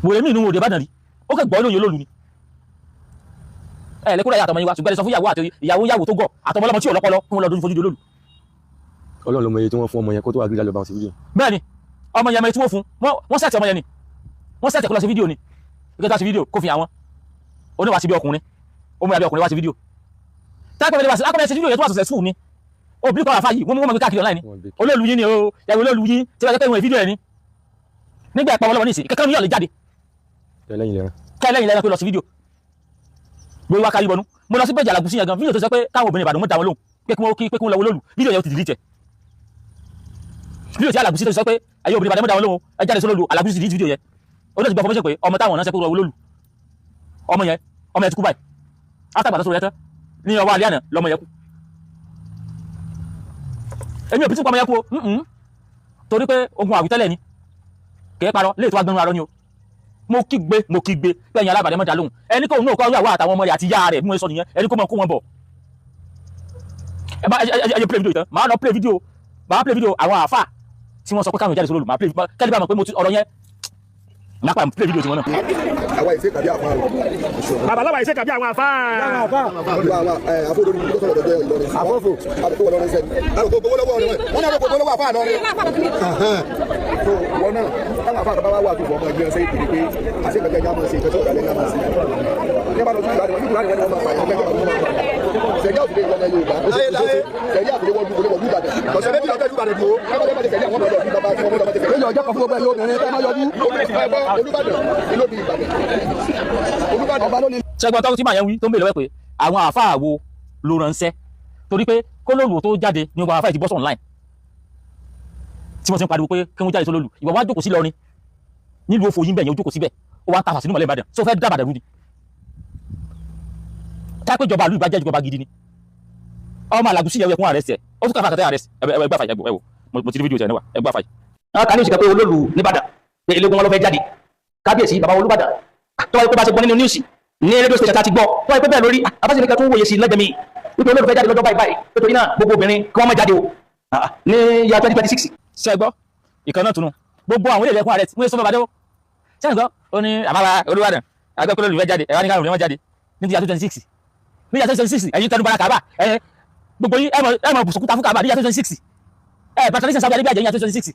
Wòlé mí inú òde Ìbàdàn rí, ó kẹ́ gbọ́ lóye olólu ni. Ẹ lẹ́kúrẹ́ yà àtọmọ yín wá, ṣùgbọ́n ẹ sọ fún ìyàwó àti ìyàwó ìyàwó tó gọ̀ àtọmọ ọlọ́mọ tí ò lọ́pọlọ kí wọ́n lọ dojú fojú olólu. Ọlọ́run ló mọ iye tí wọ́n fún ọmọ yẹn kó tó wà gíga lọ bá wọn sí fídíò. Bẹ́ẹ̀ni, ọmọ yẹn mọ tí wọ́n fún wọ́n sẹ̀tì ọmọ yẹn ni. Wọ́n sẹ̀tẹ̀ kó lọ sí fídíò ni ìkẹta sí fídíò kó fi àwọn oníwà sí bí ọkùnrin, ó múra bí ọkùnrin wá sí fídíò. Táìpẹ́ wá sí akọ́bẹ̀ sí fídíò yẹn tó wà successful ni òbí kọ́ àfa yìí, wọ́n mú wọn gbé káàkiri online ni. Olóòlù yín ni o, ẹ̀rọ olóòlù yín tí wọ́n jẹ́ pé ìwọ̀n fídíò ẹ̀ ni nígbà ìpamọ́ lọ́wọ́ nísìnyí kankan yóò lè jáde. Kẹlẹ́yìn lẹ́rán. Kẹlẹ́yìn lẹ́rán pé lọ sí fídíò gbé wá kárí bọnú. Mo lọ sí péjì Alágùsí yẹn gan, fídíò tó sọ pé káwọn obìnrin Ìbàdàn mọ́ da wọn lóhùn pé kí wọ́n kí pé kí wọ́n lọ wo lóòlù, fídíò yẹn ó ti delete ẹ̀. Fídíò tí Alágùsí tó sọ pé ẹ̀yin obìnrin Ìbàdàn mọ́ da wọn lóhùn, ẹ jáde sólóòlù, Alágùsí ti delete fídíò yẹn. Ó lè ti gbọ́ fọmọ́ṣẹ́ pé ọmọ táwọn náà ṣe pé wọ́n lóòlù, ọmọ yẹn, ọmọ yẹn ti kú báyìí. Látàgbà tó sọ̀rọ̀ yẹn tán ní ọwọ́ alẹ́ àná lọmọ yẹn kú. Èmi ò bí tí ọmọ yẹn kú o, torí pé ogun àwítẹ́lẹ̀ ni kẹ́ parọ́ léètò agbẹnú arọ ni o. Mo kígbe, mo kígbe pé ẹ̀yin alábàdàn mọ́ta lóhùn, ẹni kóhun náà kọ́ ìyàwó àtàwọn ọmọ rẹ̀ àti ìyá rẹ̀ bí wọ́n sọ nìyẹn, ẹni kó mọ kó wọn bọ̀. Ẹ bá ẹ play video ìtàn, màá lọ play video, màá play video àwọn àáfà tí wọ́n sọ pé káwọn jáde sólòlù. Màá play kẹ́lí bá mọ̀ pé mo ti ọ̀rọ̀ yẹn, màá pa play video tiwọn náà. Àwa ìṣe kàbí àfa o. Babaláwa ìṣe kàbí àwọn àfa. Àfọwọ́ lórí tó sọ̀rọ̀ dọ́jọ́ Ìlọrin. Àfọ́fò. Àbùkù wọ̀ lọ́rin sẹ́ni. Àbùkù gbowó lọ́wọ́ rẹ̀. Wọ́n náà gbowó lọ́wọ́ àfa lọ́rin. So wọn náà táwọn àfa àkàbà wà tó fọ ọmọ ẹgbẹ́ ṣe ìpìlẹ̀ pé àṣẹ ìgbẹ́jẹ́ ẹja máa ṣe ìtọ́jú ọ̀dàlẹ̀ ẹja máa ṣe. Ní bá lọ sí ìlànà ìlú ìlànà wọn máa fà ìgbẹ́jọ́ ọ̀dọ́ wọn máa fà. Sẹ̀rí àfìlẹ̀ ìwọ̀n Yorùbá. Sẹ̀rí àfìlẹ̀ wọ́n dúró wọ́n Ìbàdàn. Ọ̀sẹ̀ méjì lọ́jọ́ Ìbàdàn dúró. Sẹ̀rí àwọn ọmọdé ọdún bàbá tí wọ́n mọ̀ lọ́mọdé. Lóyún ọjọ́ kan fún gbogbo ẹ̀yọ́ obìnrin ẹ má yọjú. Olúbàdàn ìlú Ìbàdàn. Olúbàdàn ọba ló ní. Ṣẹ́gbọ́n tọ́kú tí màá yẹn wí tó ń bèèrè lọ́wọ́ pé àwọn àáfàá wo ló ránṣẹ́, torí pé kólóòlù tó jáde ní gbogbo àwọn àáfàá ti bọ́ online tí wọ́n ti ń pariwo pé kí wọ́n jáde sólóòlù. Ìwọ wá jókòó sí Ìlọrin nílùú òfò yín bẹ̀ yẹn, ó jókòó síbẹ̀, ó wá ń tafà sínú mọ̀lẹ́ Ìbàdàn tó fẹ́ dá Ìbàdàn rú ni. Kápẹ́ ìjọba ìlú ìbàjẹ́ ìjọba gidi ni ọmọ Alágùsí yẹn kún àrẹ́sì ẹ̀, ó tún káfà kàtẹ́ àrẹ́sì ẹgbẹ́ àfàyè ẹ̀wò mo ti rí fídíò tẹ̀ níwà ẹgbẹ́ àfàyè. Àwọn kan ní ìsìnkà pé olóòlù nìbàdàn pé eléégún wọn ló fẹ́ jáde, kábíyèsí bàbá Olúbàdàn tó wáyé pé bá ṣe gbọ́ nínú níwùsì ní rédíò station tá a ti gbọ́ tó wáyé pé bẹ́ẹ̀ lórí abáṣe nìkan tó ń wòye sí lẹ́gbẹ̀ẹ́ mi wípé olóòlù fẹ́ jáde lọ́jọ́ báyìí báyìí, nítorí náà gbogbo obìnrin kí wọ́n má jáde o ní ya 2026. Ṣé gbọ́ ìkan náà tunu gbogbo àwọn ilé ẹ̀kún ààrẹ wọ́n sọ fún Ìbàdàn o. Ṣé gbọ́ ó ní àbára Olúbàdàn agbẹ́kọ̀ọ́ olóòlù fẹ́ jáde, ẹ̀rọ ní káwọn obìnrin má jáde ní ya 2026, ní ya 2026. Ẹ̀yin tẹnu bara kàbà ẹ̀ gbogbo yín ẹ̀ mọ̀ bùsùkúta fún kàbà ní ya 2026 ẹ̀ patronizing Saudi Arabia jẹ́ ní ya 2026,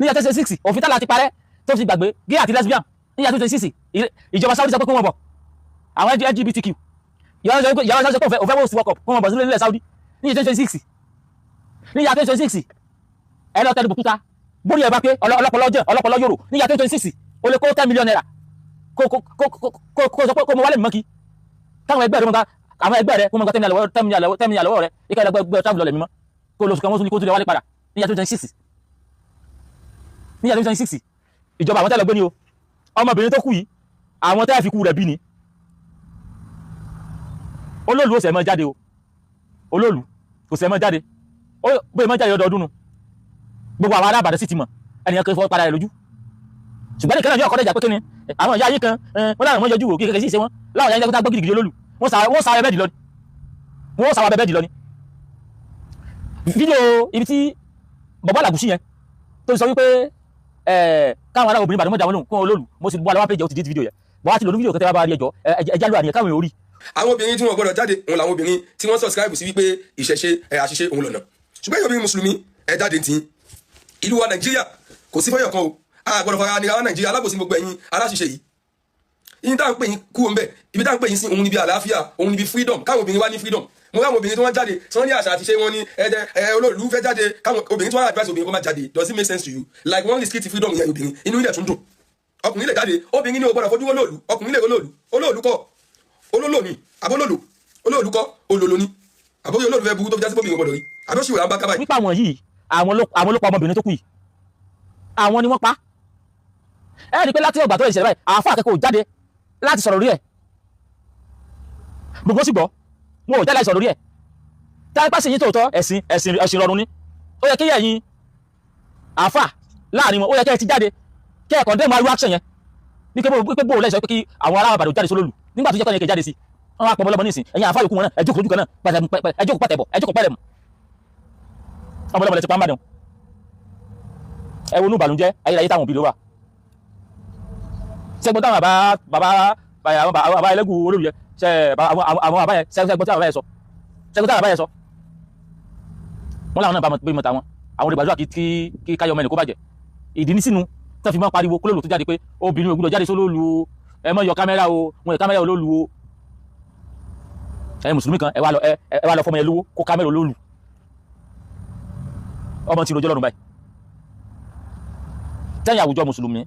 ní ya 2026 òfin tálà ti parẹ́ tó fi gbàgbé gay àti lesbian ní ya 2026. Ìjọba Saudi sọ pé kó wọn bọ̀ àwọn LGBTQ, ìyàwó sọ pé òfẹ́ wọ́n sí world cup kó wọn bọ̀ sílẹ̀ nílẹ̀ Saudi ní ya 2026, ní ya 2026. Ẹ lọ tẹnu bùkúta bórí ẹ bá pé ọlọpọlọ jẹ ọlọpọlọ yòrò ní ya 2026 o lè kó 10 million naira kó sọ pé kó mo wálé mọ́kì táwọn ẹgbẹ́ rẹ mọ́ àwọn ẹgbẹ́ rẹ kó mọ́ gba 10 million lọ́wọ́ rẹ ikẹ́ ẹgbẹ́ travel lọ́lẹ̀ mímọ́ kó lóṣù kan wọ́n tún ní kó tún lè wálé padà ní ya 2026, ní ya 2026. Ìjọba àwọn tẹ́lẹ̀ gbé ni o. Ọmọbìnrin tó kú yìí, àwọn tẹ́lẹ̀ fi kú rẹ̀ bí ni. Olóòlù ó sẹ̀ mọ́ jáde o, olóòlù kò sẹ̀ mọ́ jáde, ó bóyá mọ́ jáde ọdọọdún nu. Gbogbo àwọn ará Ìbàdàn sì ti mọ̀ ẹnìyàn kan fọwọ́ padà rẹ̀ lójú, ṣùgbọ́n nìkan náà yóò kọ́ dẹ̀jà pé kí ni àwọn ìyá ayé kan wọ́n láwọn yọjú wò kí kékeré sí ìṣe wọn láwọn ìyá ayé kan gbọ́ gidigidi olóòlù, wọ́n sá abẹ́ bẹ́ẹ̀dì lọ ni, wọ́n sá abẹ́ bẹ́ẹ̀dì lọ ni. Fídíò ibi tí bọ̀bọ́ Àlàgùsí yẹn tó sọ wípé káwọn ará obìnrin Ìbàdàn mọ̀jà wọn lóhùn kó olóòlù, mo sì bọ́ aláwọ̀ péjọ ó ti dé fídíò yẹn bọ́ wá ti lò ní fídíò kẹtẹ́ bá rí ẹjọ́ ẹjá ló àníyàn káwọn èèyàn orí. Àwọn obìnrin tí wọn gbọ́dọ̀ jáde òun làwọn obìnrin tí wọ́n subscribe sí wípé ìṣẹ̀ṣe ẹ àṣìṣe òun lọ́nà, ṣùgbọ́n èyí obìnrin mùsùlùmí ẹ jáde tí ìlú wa Nàìjíríà kò sí fọyọ̀ kan o. A gbọ́dọ̀ fara nira wa Nàìjíríà alábòsí gbogbo ẹ̀yin aláṣìṣe yìí. Yín tá à ń pè yín kú òun bẹ̀, ibi tá à ń pè yín sí òun níbi àlàáfíà, òun níbi freedom, káwọn obìnrin wá ní freedom. Mo ráwọn obìnrin tí wọ́n jáde tí wọ́n ní àṣà àti ṣe wọn ní ẹ̀ẹ́dẹ́ ẹ̀ olóòlù fẹ́ jáde, káwọn obìnrin tí wọ́n advice obìnrin kó má jáde. Does it make sense to you? Like wọ́n restrict freedom yẹn, obìnrin inú ilẹ̀ tún dùn, ọkùnrin lè jáde, obìnrin ní o gbọ́dọ̀ fojú olóòlù, ọkùnrin lè olóòlù. Olóòlù kọ́ olólò ni àbólòlò, olóòlù kọ́ olòlò ni àbóyè olóòlù fẹ́ burú tó fi jásí bóbìnrin gbọ́dọ̀ rí àbí ó sì wà ń bá kábàáyì. Nípa àwọn yìí, àwọn ló pa ọmọbìnrin tó kù yìí, àwọn ni wọ́n pa. Ẹ rí i pé láti ọgbà tó ìṣẹ̀lẹ̀ báyìí, àáfà akẹ́kọ̀ọ́ jáde láti sọ̀rọ̀ lórí ẹ̀, gbogbo sì gbọ́ wọn ò jáde láti sọ̀rọ̀ lórí ẹ̀. Táyé pàṣẹ yín tòótọ́, ẹ̀sìn ẹ̀sìn ẹ̀sìn rọrùn ni ó yẹ kí ẹ̀yin àáfà láàrin wọn, ó yẹ kí ẹ ti jáde kí ẹ condemn arú action yẹn ní pé bó lẹ́sọ̀ pé kí àwọn ará Ìbàdàn jáde sólòlù nígbà tó jẹ́ kọ́ni jáde sí wọn wá pọ̀ ọmọlọ́mọ nísìn. Ẹ̀yin àáfà yòókù wọn náà, ẹ jókòó lójú kan náà, ẹ jókòó pàtẹ́bọ̀, ẹ jókòó pẹ́rẹ́mù, ọmọlọ́mọ lẹ ti pa ń bàdàn. Ẹ wo inú ìbànújẹ́ ayérayé táwọn òbí ló wà. Sẹ́gbọ́n táwọn bàbá bàbá àwọn bàbá ẹlẹ́gùn olórí yẹn ṣe àwọn bàbá yẹn, sẹ́gbọ́n táwọn bàbá yẹn sọ, sẹ́gbọ́n táwọn bàbá yẹn sọ, wọ́n làwọn náà bá mọ̀ táwọn àwọn olùgbàdúrà kí káyọ̀ ọmọ ẹnì kó bàjẹ́. Ìdí ní sínú tí Tán fi máa pariwo kólòlù tó jáde pé obìnrin ò gbọ́dọ̀ jáde sólóòlù o, ẹ má yọ kámẹ́rà o, wọn yọ kámẹ́rà olóòlù o. Ẹ mùsùlùmí kan, ẹ wá lọ, ẹ wá lọ fọmọ yẹn lówó kó kámẹ́rà olóòlù. Ọmọ tí rojọ́ lọ́rùn báyìí. Tẹ́yìn àwùjọ mùsùlùmí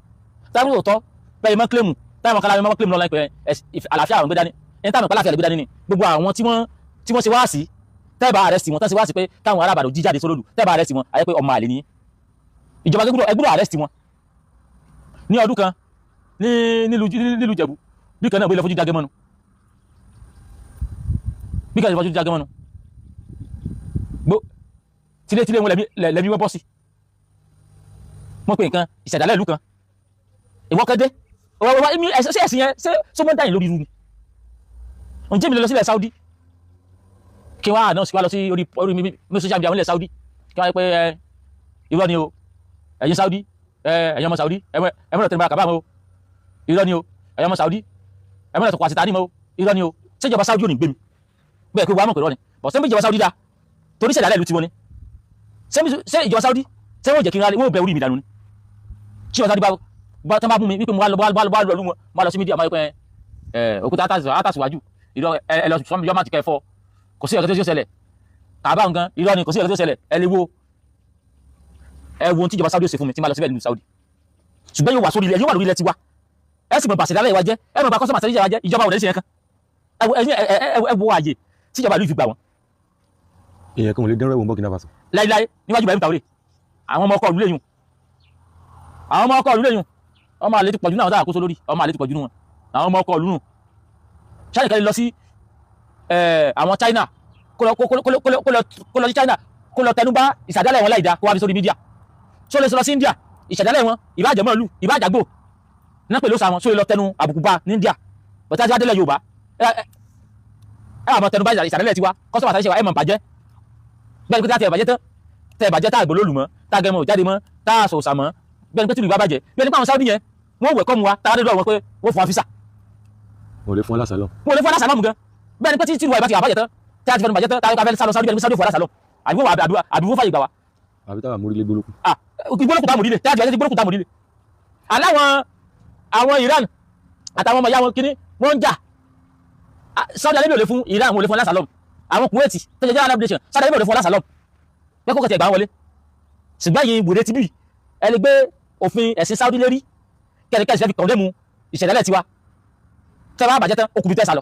táwọn òótọ́ bẹ́ẹ̀ mọ́ claim, táwọn kan láwọn mọ́ claim lọ́la pé àlàáfíà àwọn gbé dání, ẹni táwọn àlàáfíà lè gbé dání ni gbogbo àwọn tí wọ́n ṣe wá sí tẹ́ẹ̀bà arrest wọn, tán ṣe wá sí pé káwọn ará Ìbàdàn jíjáde sólòlù, tẹ́ẹ̀bà arrest wọn, àyẹ́ pé ọmọ àlè ní ìjọba ẹgbúdọ̀ arrest wọn. Ní ọdún kan ní nílùú Ìjẹ̀bú, bí kan náà bó ilẹ̀ fojú jágẹ́ mọ́nu, bí kan fojú jágẹ́ mọ́nu gbó tilétilé wọn lẹ́mí wọ́n bọ́ sí. Wọ́n pe nǹkan ìṣẹ̀dálẹ̀ ìlú kan ìwọ́kẹ́dé ṣé ẹ̀sìn yẹn ṣé sọmọ dáyìn lórí irú ni? Ǹjẹ́ mi lè lọ sílẹ̀ Saudi kí wọ́n á náà sì wá lọ sí orí mi social media wọn ilẹ̀ Saudi, kí wọ́n á pé ẹ irọ́ ni o, ẹ̀yin Saudi, ẹ ẹ̀yin ọmọ Saudi, ẹ mọ̀lẹ̀ tẹnubara kàbá mọ́ o, irọ́ ni o, ẹ̀yin ọmọ Saudi, ẹ mọ̀lẹ̀ tọkọ àṣetá ní mọ́ o, irọ́ ni o. Ṣéjọba Saudi ò ní gbé mi bẹ́ẹ̀ pé wàá mọ̀ pé irọ́ ni bọ̀? Ṣé ìjọba Saudi dá torí ṣẹ̀dálẹ̀ ìlú tiwọn ni? Ṣé ìjọba Saudi, ṣé wọ́n jẹ́ kí n wọ́n bẹ orí mi dànù ni? Tí ìjọba Saudi bá tán bá mú mi wípé mo wá lọ wá lọ lú wọn, mo wá lọ sí media, máa yọ pé ẹ òkúta àtàsíwájú irọ́, ẹ lọ sọmi yọ má ti kẹ́ fọ́, kò sí ọ̀kẹ́ tó ṣẹlẹ̀ kàbá nǹkan, irọ́ ni, kò sí ọ̀kẹ́ tó ṣẹlẹ̀. Ẹ lè wo, ẹ wo ohun tí ìjọba Saudi ó ṣe fún mi tí n bá lọ síbẹ̀ nílùú Saudi. Ṣùgbọ́n yóò wà sórí ilẹ̀, yóò wà lórí ilẹ̀ tiwa, ẹ sì mọ̀ bàṣẹ̀ dálẹ̀ wa jẹ́, ẹ mọ̀ bá kọ́sọ́mà sẹ́yìn wa jẹ́. Ìjọba ò lè ṣe yẹn kan. Ẹ wo àyè tí ìjọba ìlú fi gbà wọ́n. Èèyàn kan ò lè dánrọ́ ẹ̀wọ̀n Burkina Faso. Láíláí, níwájú Ibrahim Traoré, àwọn ọmọ ọkọ ìlú lẹ́yìn, àwọn ọmọ ọkọ ìlú lẹ́yìn, ọmọ àlè ti pọ̀jù náà, táà kóso lórí ọmọ àlè ti pọ̀jù nù wọn, àwọn ọmọ ọkọ ìlú nù. China kan lè lọ sí àwọn China, kó lọ sí China, kó lọ tẹnubá ìsàdálẹ̀ wọn láìda, kó wá fi sórí media. Ṣó lè lọ sí India, ìṣẹ̀dálẹ̀ wọn, ìbáàjẹ́ mọ́lù, ìbáàjàgbò náà pẹ̀lú sàwọn, ṣó lè lọ tẹnu àbùkù bá ní India? Bọ̀tá tí wàá délẹ̀ Yorùbá, ẹ àmọ́ tẹnubá ìsàdálẹ̀ tiwa, kọ́sọ́mà àtàṣe wa, ẹ mọ̀ bàjẹ́ bẹ́ẹ̀ ni pé tá a ti ẹ̀ bàjẹ́ tán, tẹ́ ẹ̀ bàjẹ́, tá a gbọ́ lólu mọ́, tá a gẹmọ jáde mọ́, tá a sọ̀sà mọ́, bẹ́ẹ̀ ni pé tìlú bá bàjẹ́, bẹ́ẹ̀ ni pé àwọn Saudi yẹn wọ́n wẹ̀ kọ́mu wa, tá a dé lọ́wọ́ wọn pé wọ́n fún wa físà. Wọn ò lè fún wa lásàlọ́. Wọn ò lè fún wa lásàlọ́ mu gan. Bẹ́ẹ̀ ni pé tìlú wa ìbá ti wà bàjẹ́ tán, tá a ti fẹnu bàjẹ́ tán, tá a fẹ́ sálọ Saudi, bẹ́ẹ̀ ni pé Saudi fún wa lásàlọ́, àbí wọ́n àbí wọ́n fàyè gbà wa. Àbí táwa mórí lé gbólókù. Ah, ìgbólókù tá a mórí lé, tá a ti bàjẹ́, ìgbólókù tá a mórí lé. Aláwọn àwọn Iran àtàwọn ọmọ ìyá wọn kíní wọ́n ń jà, Saudi Arabia ò lè fún Iran, wọn ò lè fún lásàlọ́. Àwọn Kuwait tó jẹ́ Arab nation, Saudi Arabia ò lè fún lásàlọ́ pé kókò tí ẹgbàá wọlé. Ṣùgbọ́n yìí wèrè ti bí ẹ lè gbé òfin ẹ̀sìn Saudi lérí kẹ́nikẹ́ni fẹ́ fi condemn ìṣẹ̀dálẹ̀ tiwa, tẹ́ bá bàjẹ́ tán, okùnrin tẹ́ sá lọ.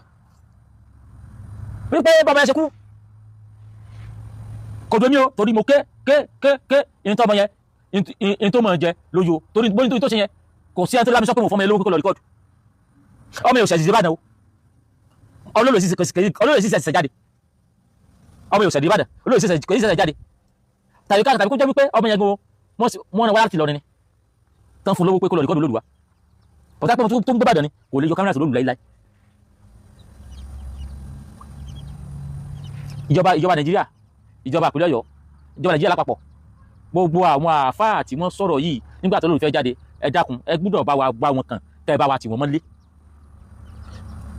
Wípé bàbá yẹn ṣe kú kò domi o, torí mo ké ké ké ké ìyẹn tó ọmọ yẹn, ìyẹn tó mọ̀ jẹ lóyo, torí bóyá tó ṣe yẹn, kò sí ẹni tó lámi sọ pé mo fọmọ yẹn lówó kó lọ record. Ọmọ yẹn ò ṣẹ̀ṣẹ̀ Ìbàdàn o, olóòlù sì ṣẹ̀ṣẹ̀ jáde, ọmọ yẹn ò ṣẹ̀ṣẹ̀ Ìbàdàn, olóòlù sì ṣẹ̀ṣẹ̀ jáde, tàbí ká tàbí kó jẹ́ wípé ọmọ yẹn gan wọ́n rán wá láti Ìlọrin ni tán fún lówó pé kó lọ record olóòlù wa. Bọ̀tá pé tó ń gbé Ìbàdàn ni kò lè yọ kámẹ́rà tó lóòlù láíláí. Ìjọba Nàìjíríà, ìjọba ìpínlẹ̀ Ọ̀yọ́, ìjọba Nàìjíríà lápapọ̀, gbogbo àwọn àáfàá tí wọ́n sọ̀rọ̀ yìí nígbà tó lóòlù fẹ́ jáde, ẹ dákun, ẹ gbúdọ̀ bá wa gbá wọn kàn, tẹ́ ẹ bá wa tì wọ́n mọ́lé.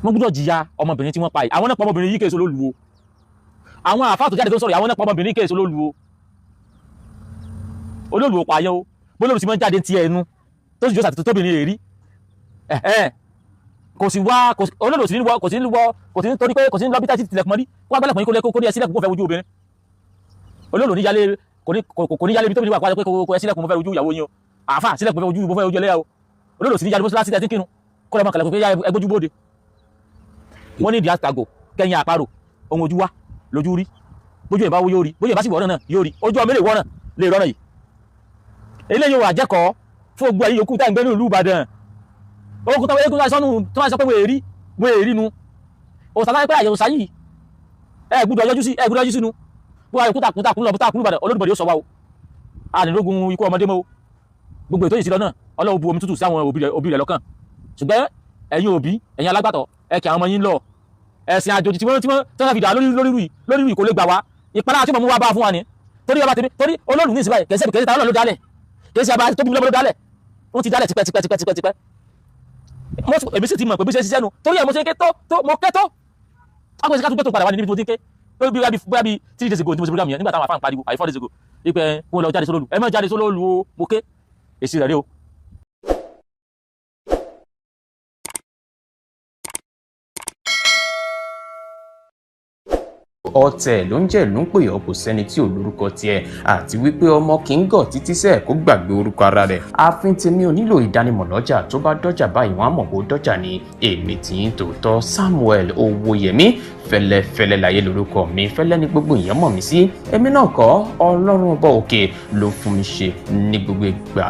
Wọ́n gbúdọ̀ jìyà ọmọbìnrin tí wọ́n pa yìí. Àwọn náà pa ọmọbìnrin yìí, kéèso lólu o. Àwọn àáfàá tó jáde tó sọ̀rọ̀ yìí, àwọn náà pa ọmọbìnrin kéèso lólu o. Olóòlù ò pààyàn o, bólóòlù sì máa ń jáde ti ẹnu tó sì jọ́sà tóbìnrin èrí kò sì wá olóòlù sì ní wọ, kò sí ní wọ, kò sí ní torí pé kò sí ní lọ bí táyì tilẹ̀kùn mọ́rí kó wá gbálẹ̀kùn yín, kó ní ẹ sílẹ̀kùn, kó fẹ́ wojú obìnrin. Olóòlù ní yálé, kò ní yálé ibi tóbi wà kó wá pé kó ẹ sílẹ̀kùn, mo fẹ́ wojú ìyàwó yín o, àáfà sílẹ̀kùn, mo fẹ́ wojú, mo fẹ́ wojú ẹlẹ́yà o. Olóòlù sì ní yálé mọ́sálásí tẹ́tí kírun kó lọ́mọ kàlẹ́kùn pé ẹgbójú bóde. Wọ́n ní ìdí àtàgò kẹ́yìn àparò ohun ojú wa lójú rí, bójú ìbá wo yóò rí, bójú ìbá sì wọ́n náà yóò rí, ojú ọmọ ilé ìwọ́n náà lè rọ́nà yìí. Eléyìí wà jẹ́kọ̀ọ́ fún gbogbo ẹ̀yin yòókù tá ń gbé ní ìlú Ìbàdàn. Ogun tó eégún sọ́nù tó máa sọ pé wọ́n èrí, wọ́n èrí nu òsàn láti pé àyẹ̀wò sáyì, ẹ gbúdọ̀ yọjú sí, ẹ gbúdọ̀ yọjú sínú gbogbo àyẹ̀kú takùn lọ takùn Ìbàdàn. Olódùbọ̀dì ó sọ wa o, ànílógún ikú ọmọdé mọ́ o. Gbogbo ètò ìsìlọ náà, Ọlọ́run bu omi tútù sí àwọn òbí rẹ̀ lọ́kàn. Ṣùgbọ́n ẹ̀yin òbí, ẹ̀yin alágbàtọ́, ẹ kí àwọn ọmọ yín lọ. Ẹ̀sìn àjòjì tí wọ́n fi dà lórí kò lè gbà wá. Ìpalára tí mo mú wá bá fún wa ni torí ọba tèmi, torí olóòlù ní ìsìnbáyé kẹsẹ̀ kẹsẹ̀ táwọn ló dálẹ̀, kẹsẹ̀ àbá tó bí lọ́mọ ló dálẹ̀, wọ́n ti dálẹ̀ tipẹ́ tipẹ́ tipẹ́ tipẹ́ tipẹ́. Èmi sì ti mọ̀ pé bí ṣe ṣiṣẹ́ nu, torí ẹ̀ mo ṣe ké tó tó mo ké tó akọ̀ṣe ká tún gbé tó padà wá ní níbi tí mo ti ń ké lórí bí bóyá bí 3 days ago tí mo ṣe program yẹn, nígbà táwọn afáàn pariwo, àyè 4 days ago, wípé wọn lọ jáde sólóòlù, ẹ má jáde sólóòlù o, mo ké, èsì rẹ̀ rí o. Ọ̀tẹ̀ ló ń jẹ́ ló ń pè ọ́, kò sẹ́ni tí ò lórúkọ tiẹ̀, àti wípé ọmọ kì í gọ̀ títí sẹ́ẹ̀ kó gbàgbé orúkọ ara rẹ̀. Ààfin tèmi ò nílò ìdánimọ̀ lọ́jà, tó bá dọ́jà báyìí wọ́n á mọ̀ bó dọ́jà ni. Èmi tì í tòótọ́, Samuel Owóyẹmí Fẹ́lẹ́fẹ́lẹ́ láyé lórúkọ mi, fẹ́lẹ́ ní gbogbo èèyàn mọ̀ mí sí. Èmi náà kọ́, Ọlọ́run ọba òkè ló fún mi ṣe ní gbogbo ìgbà.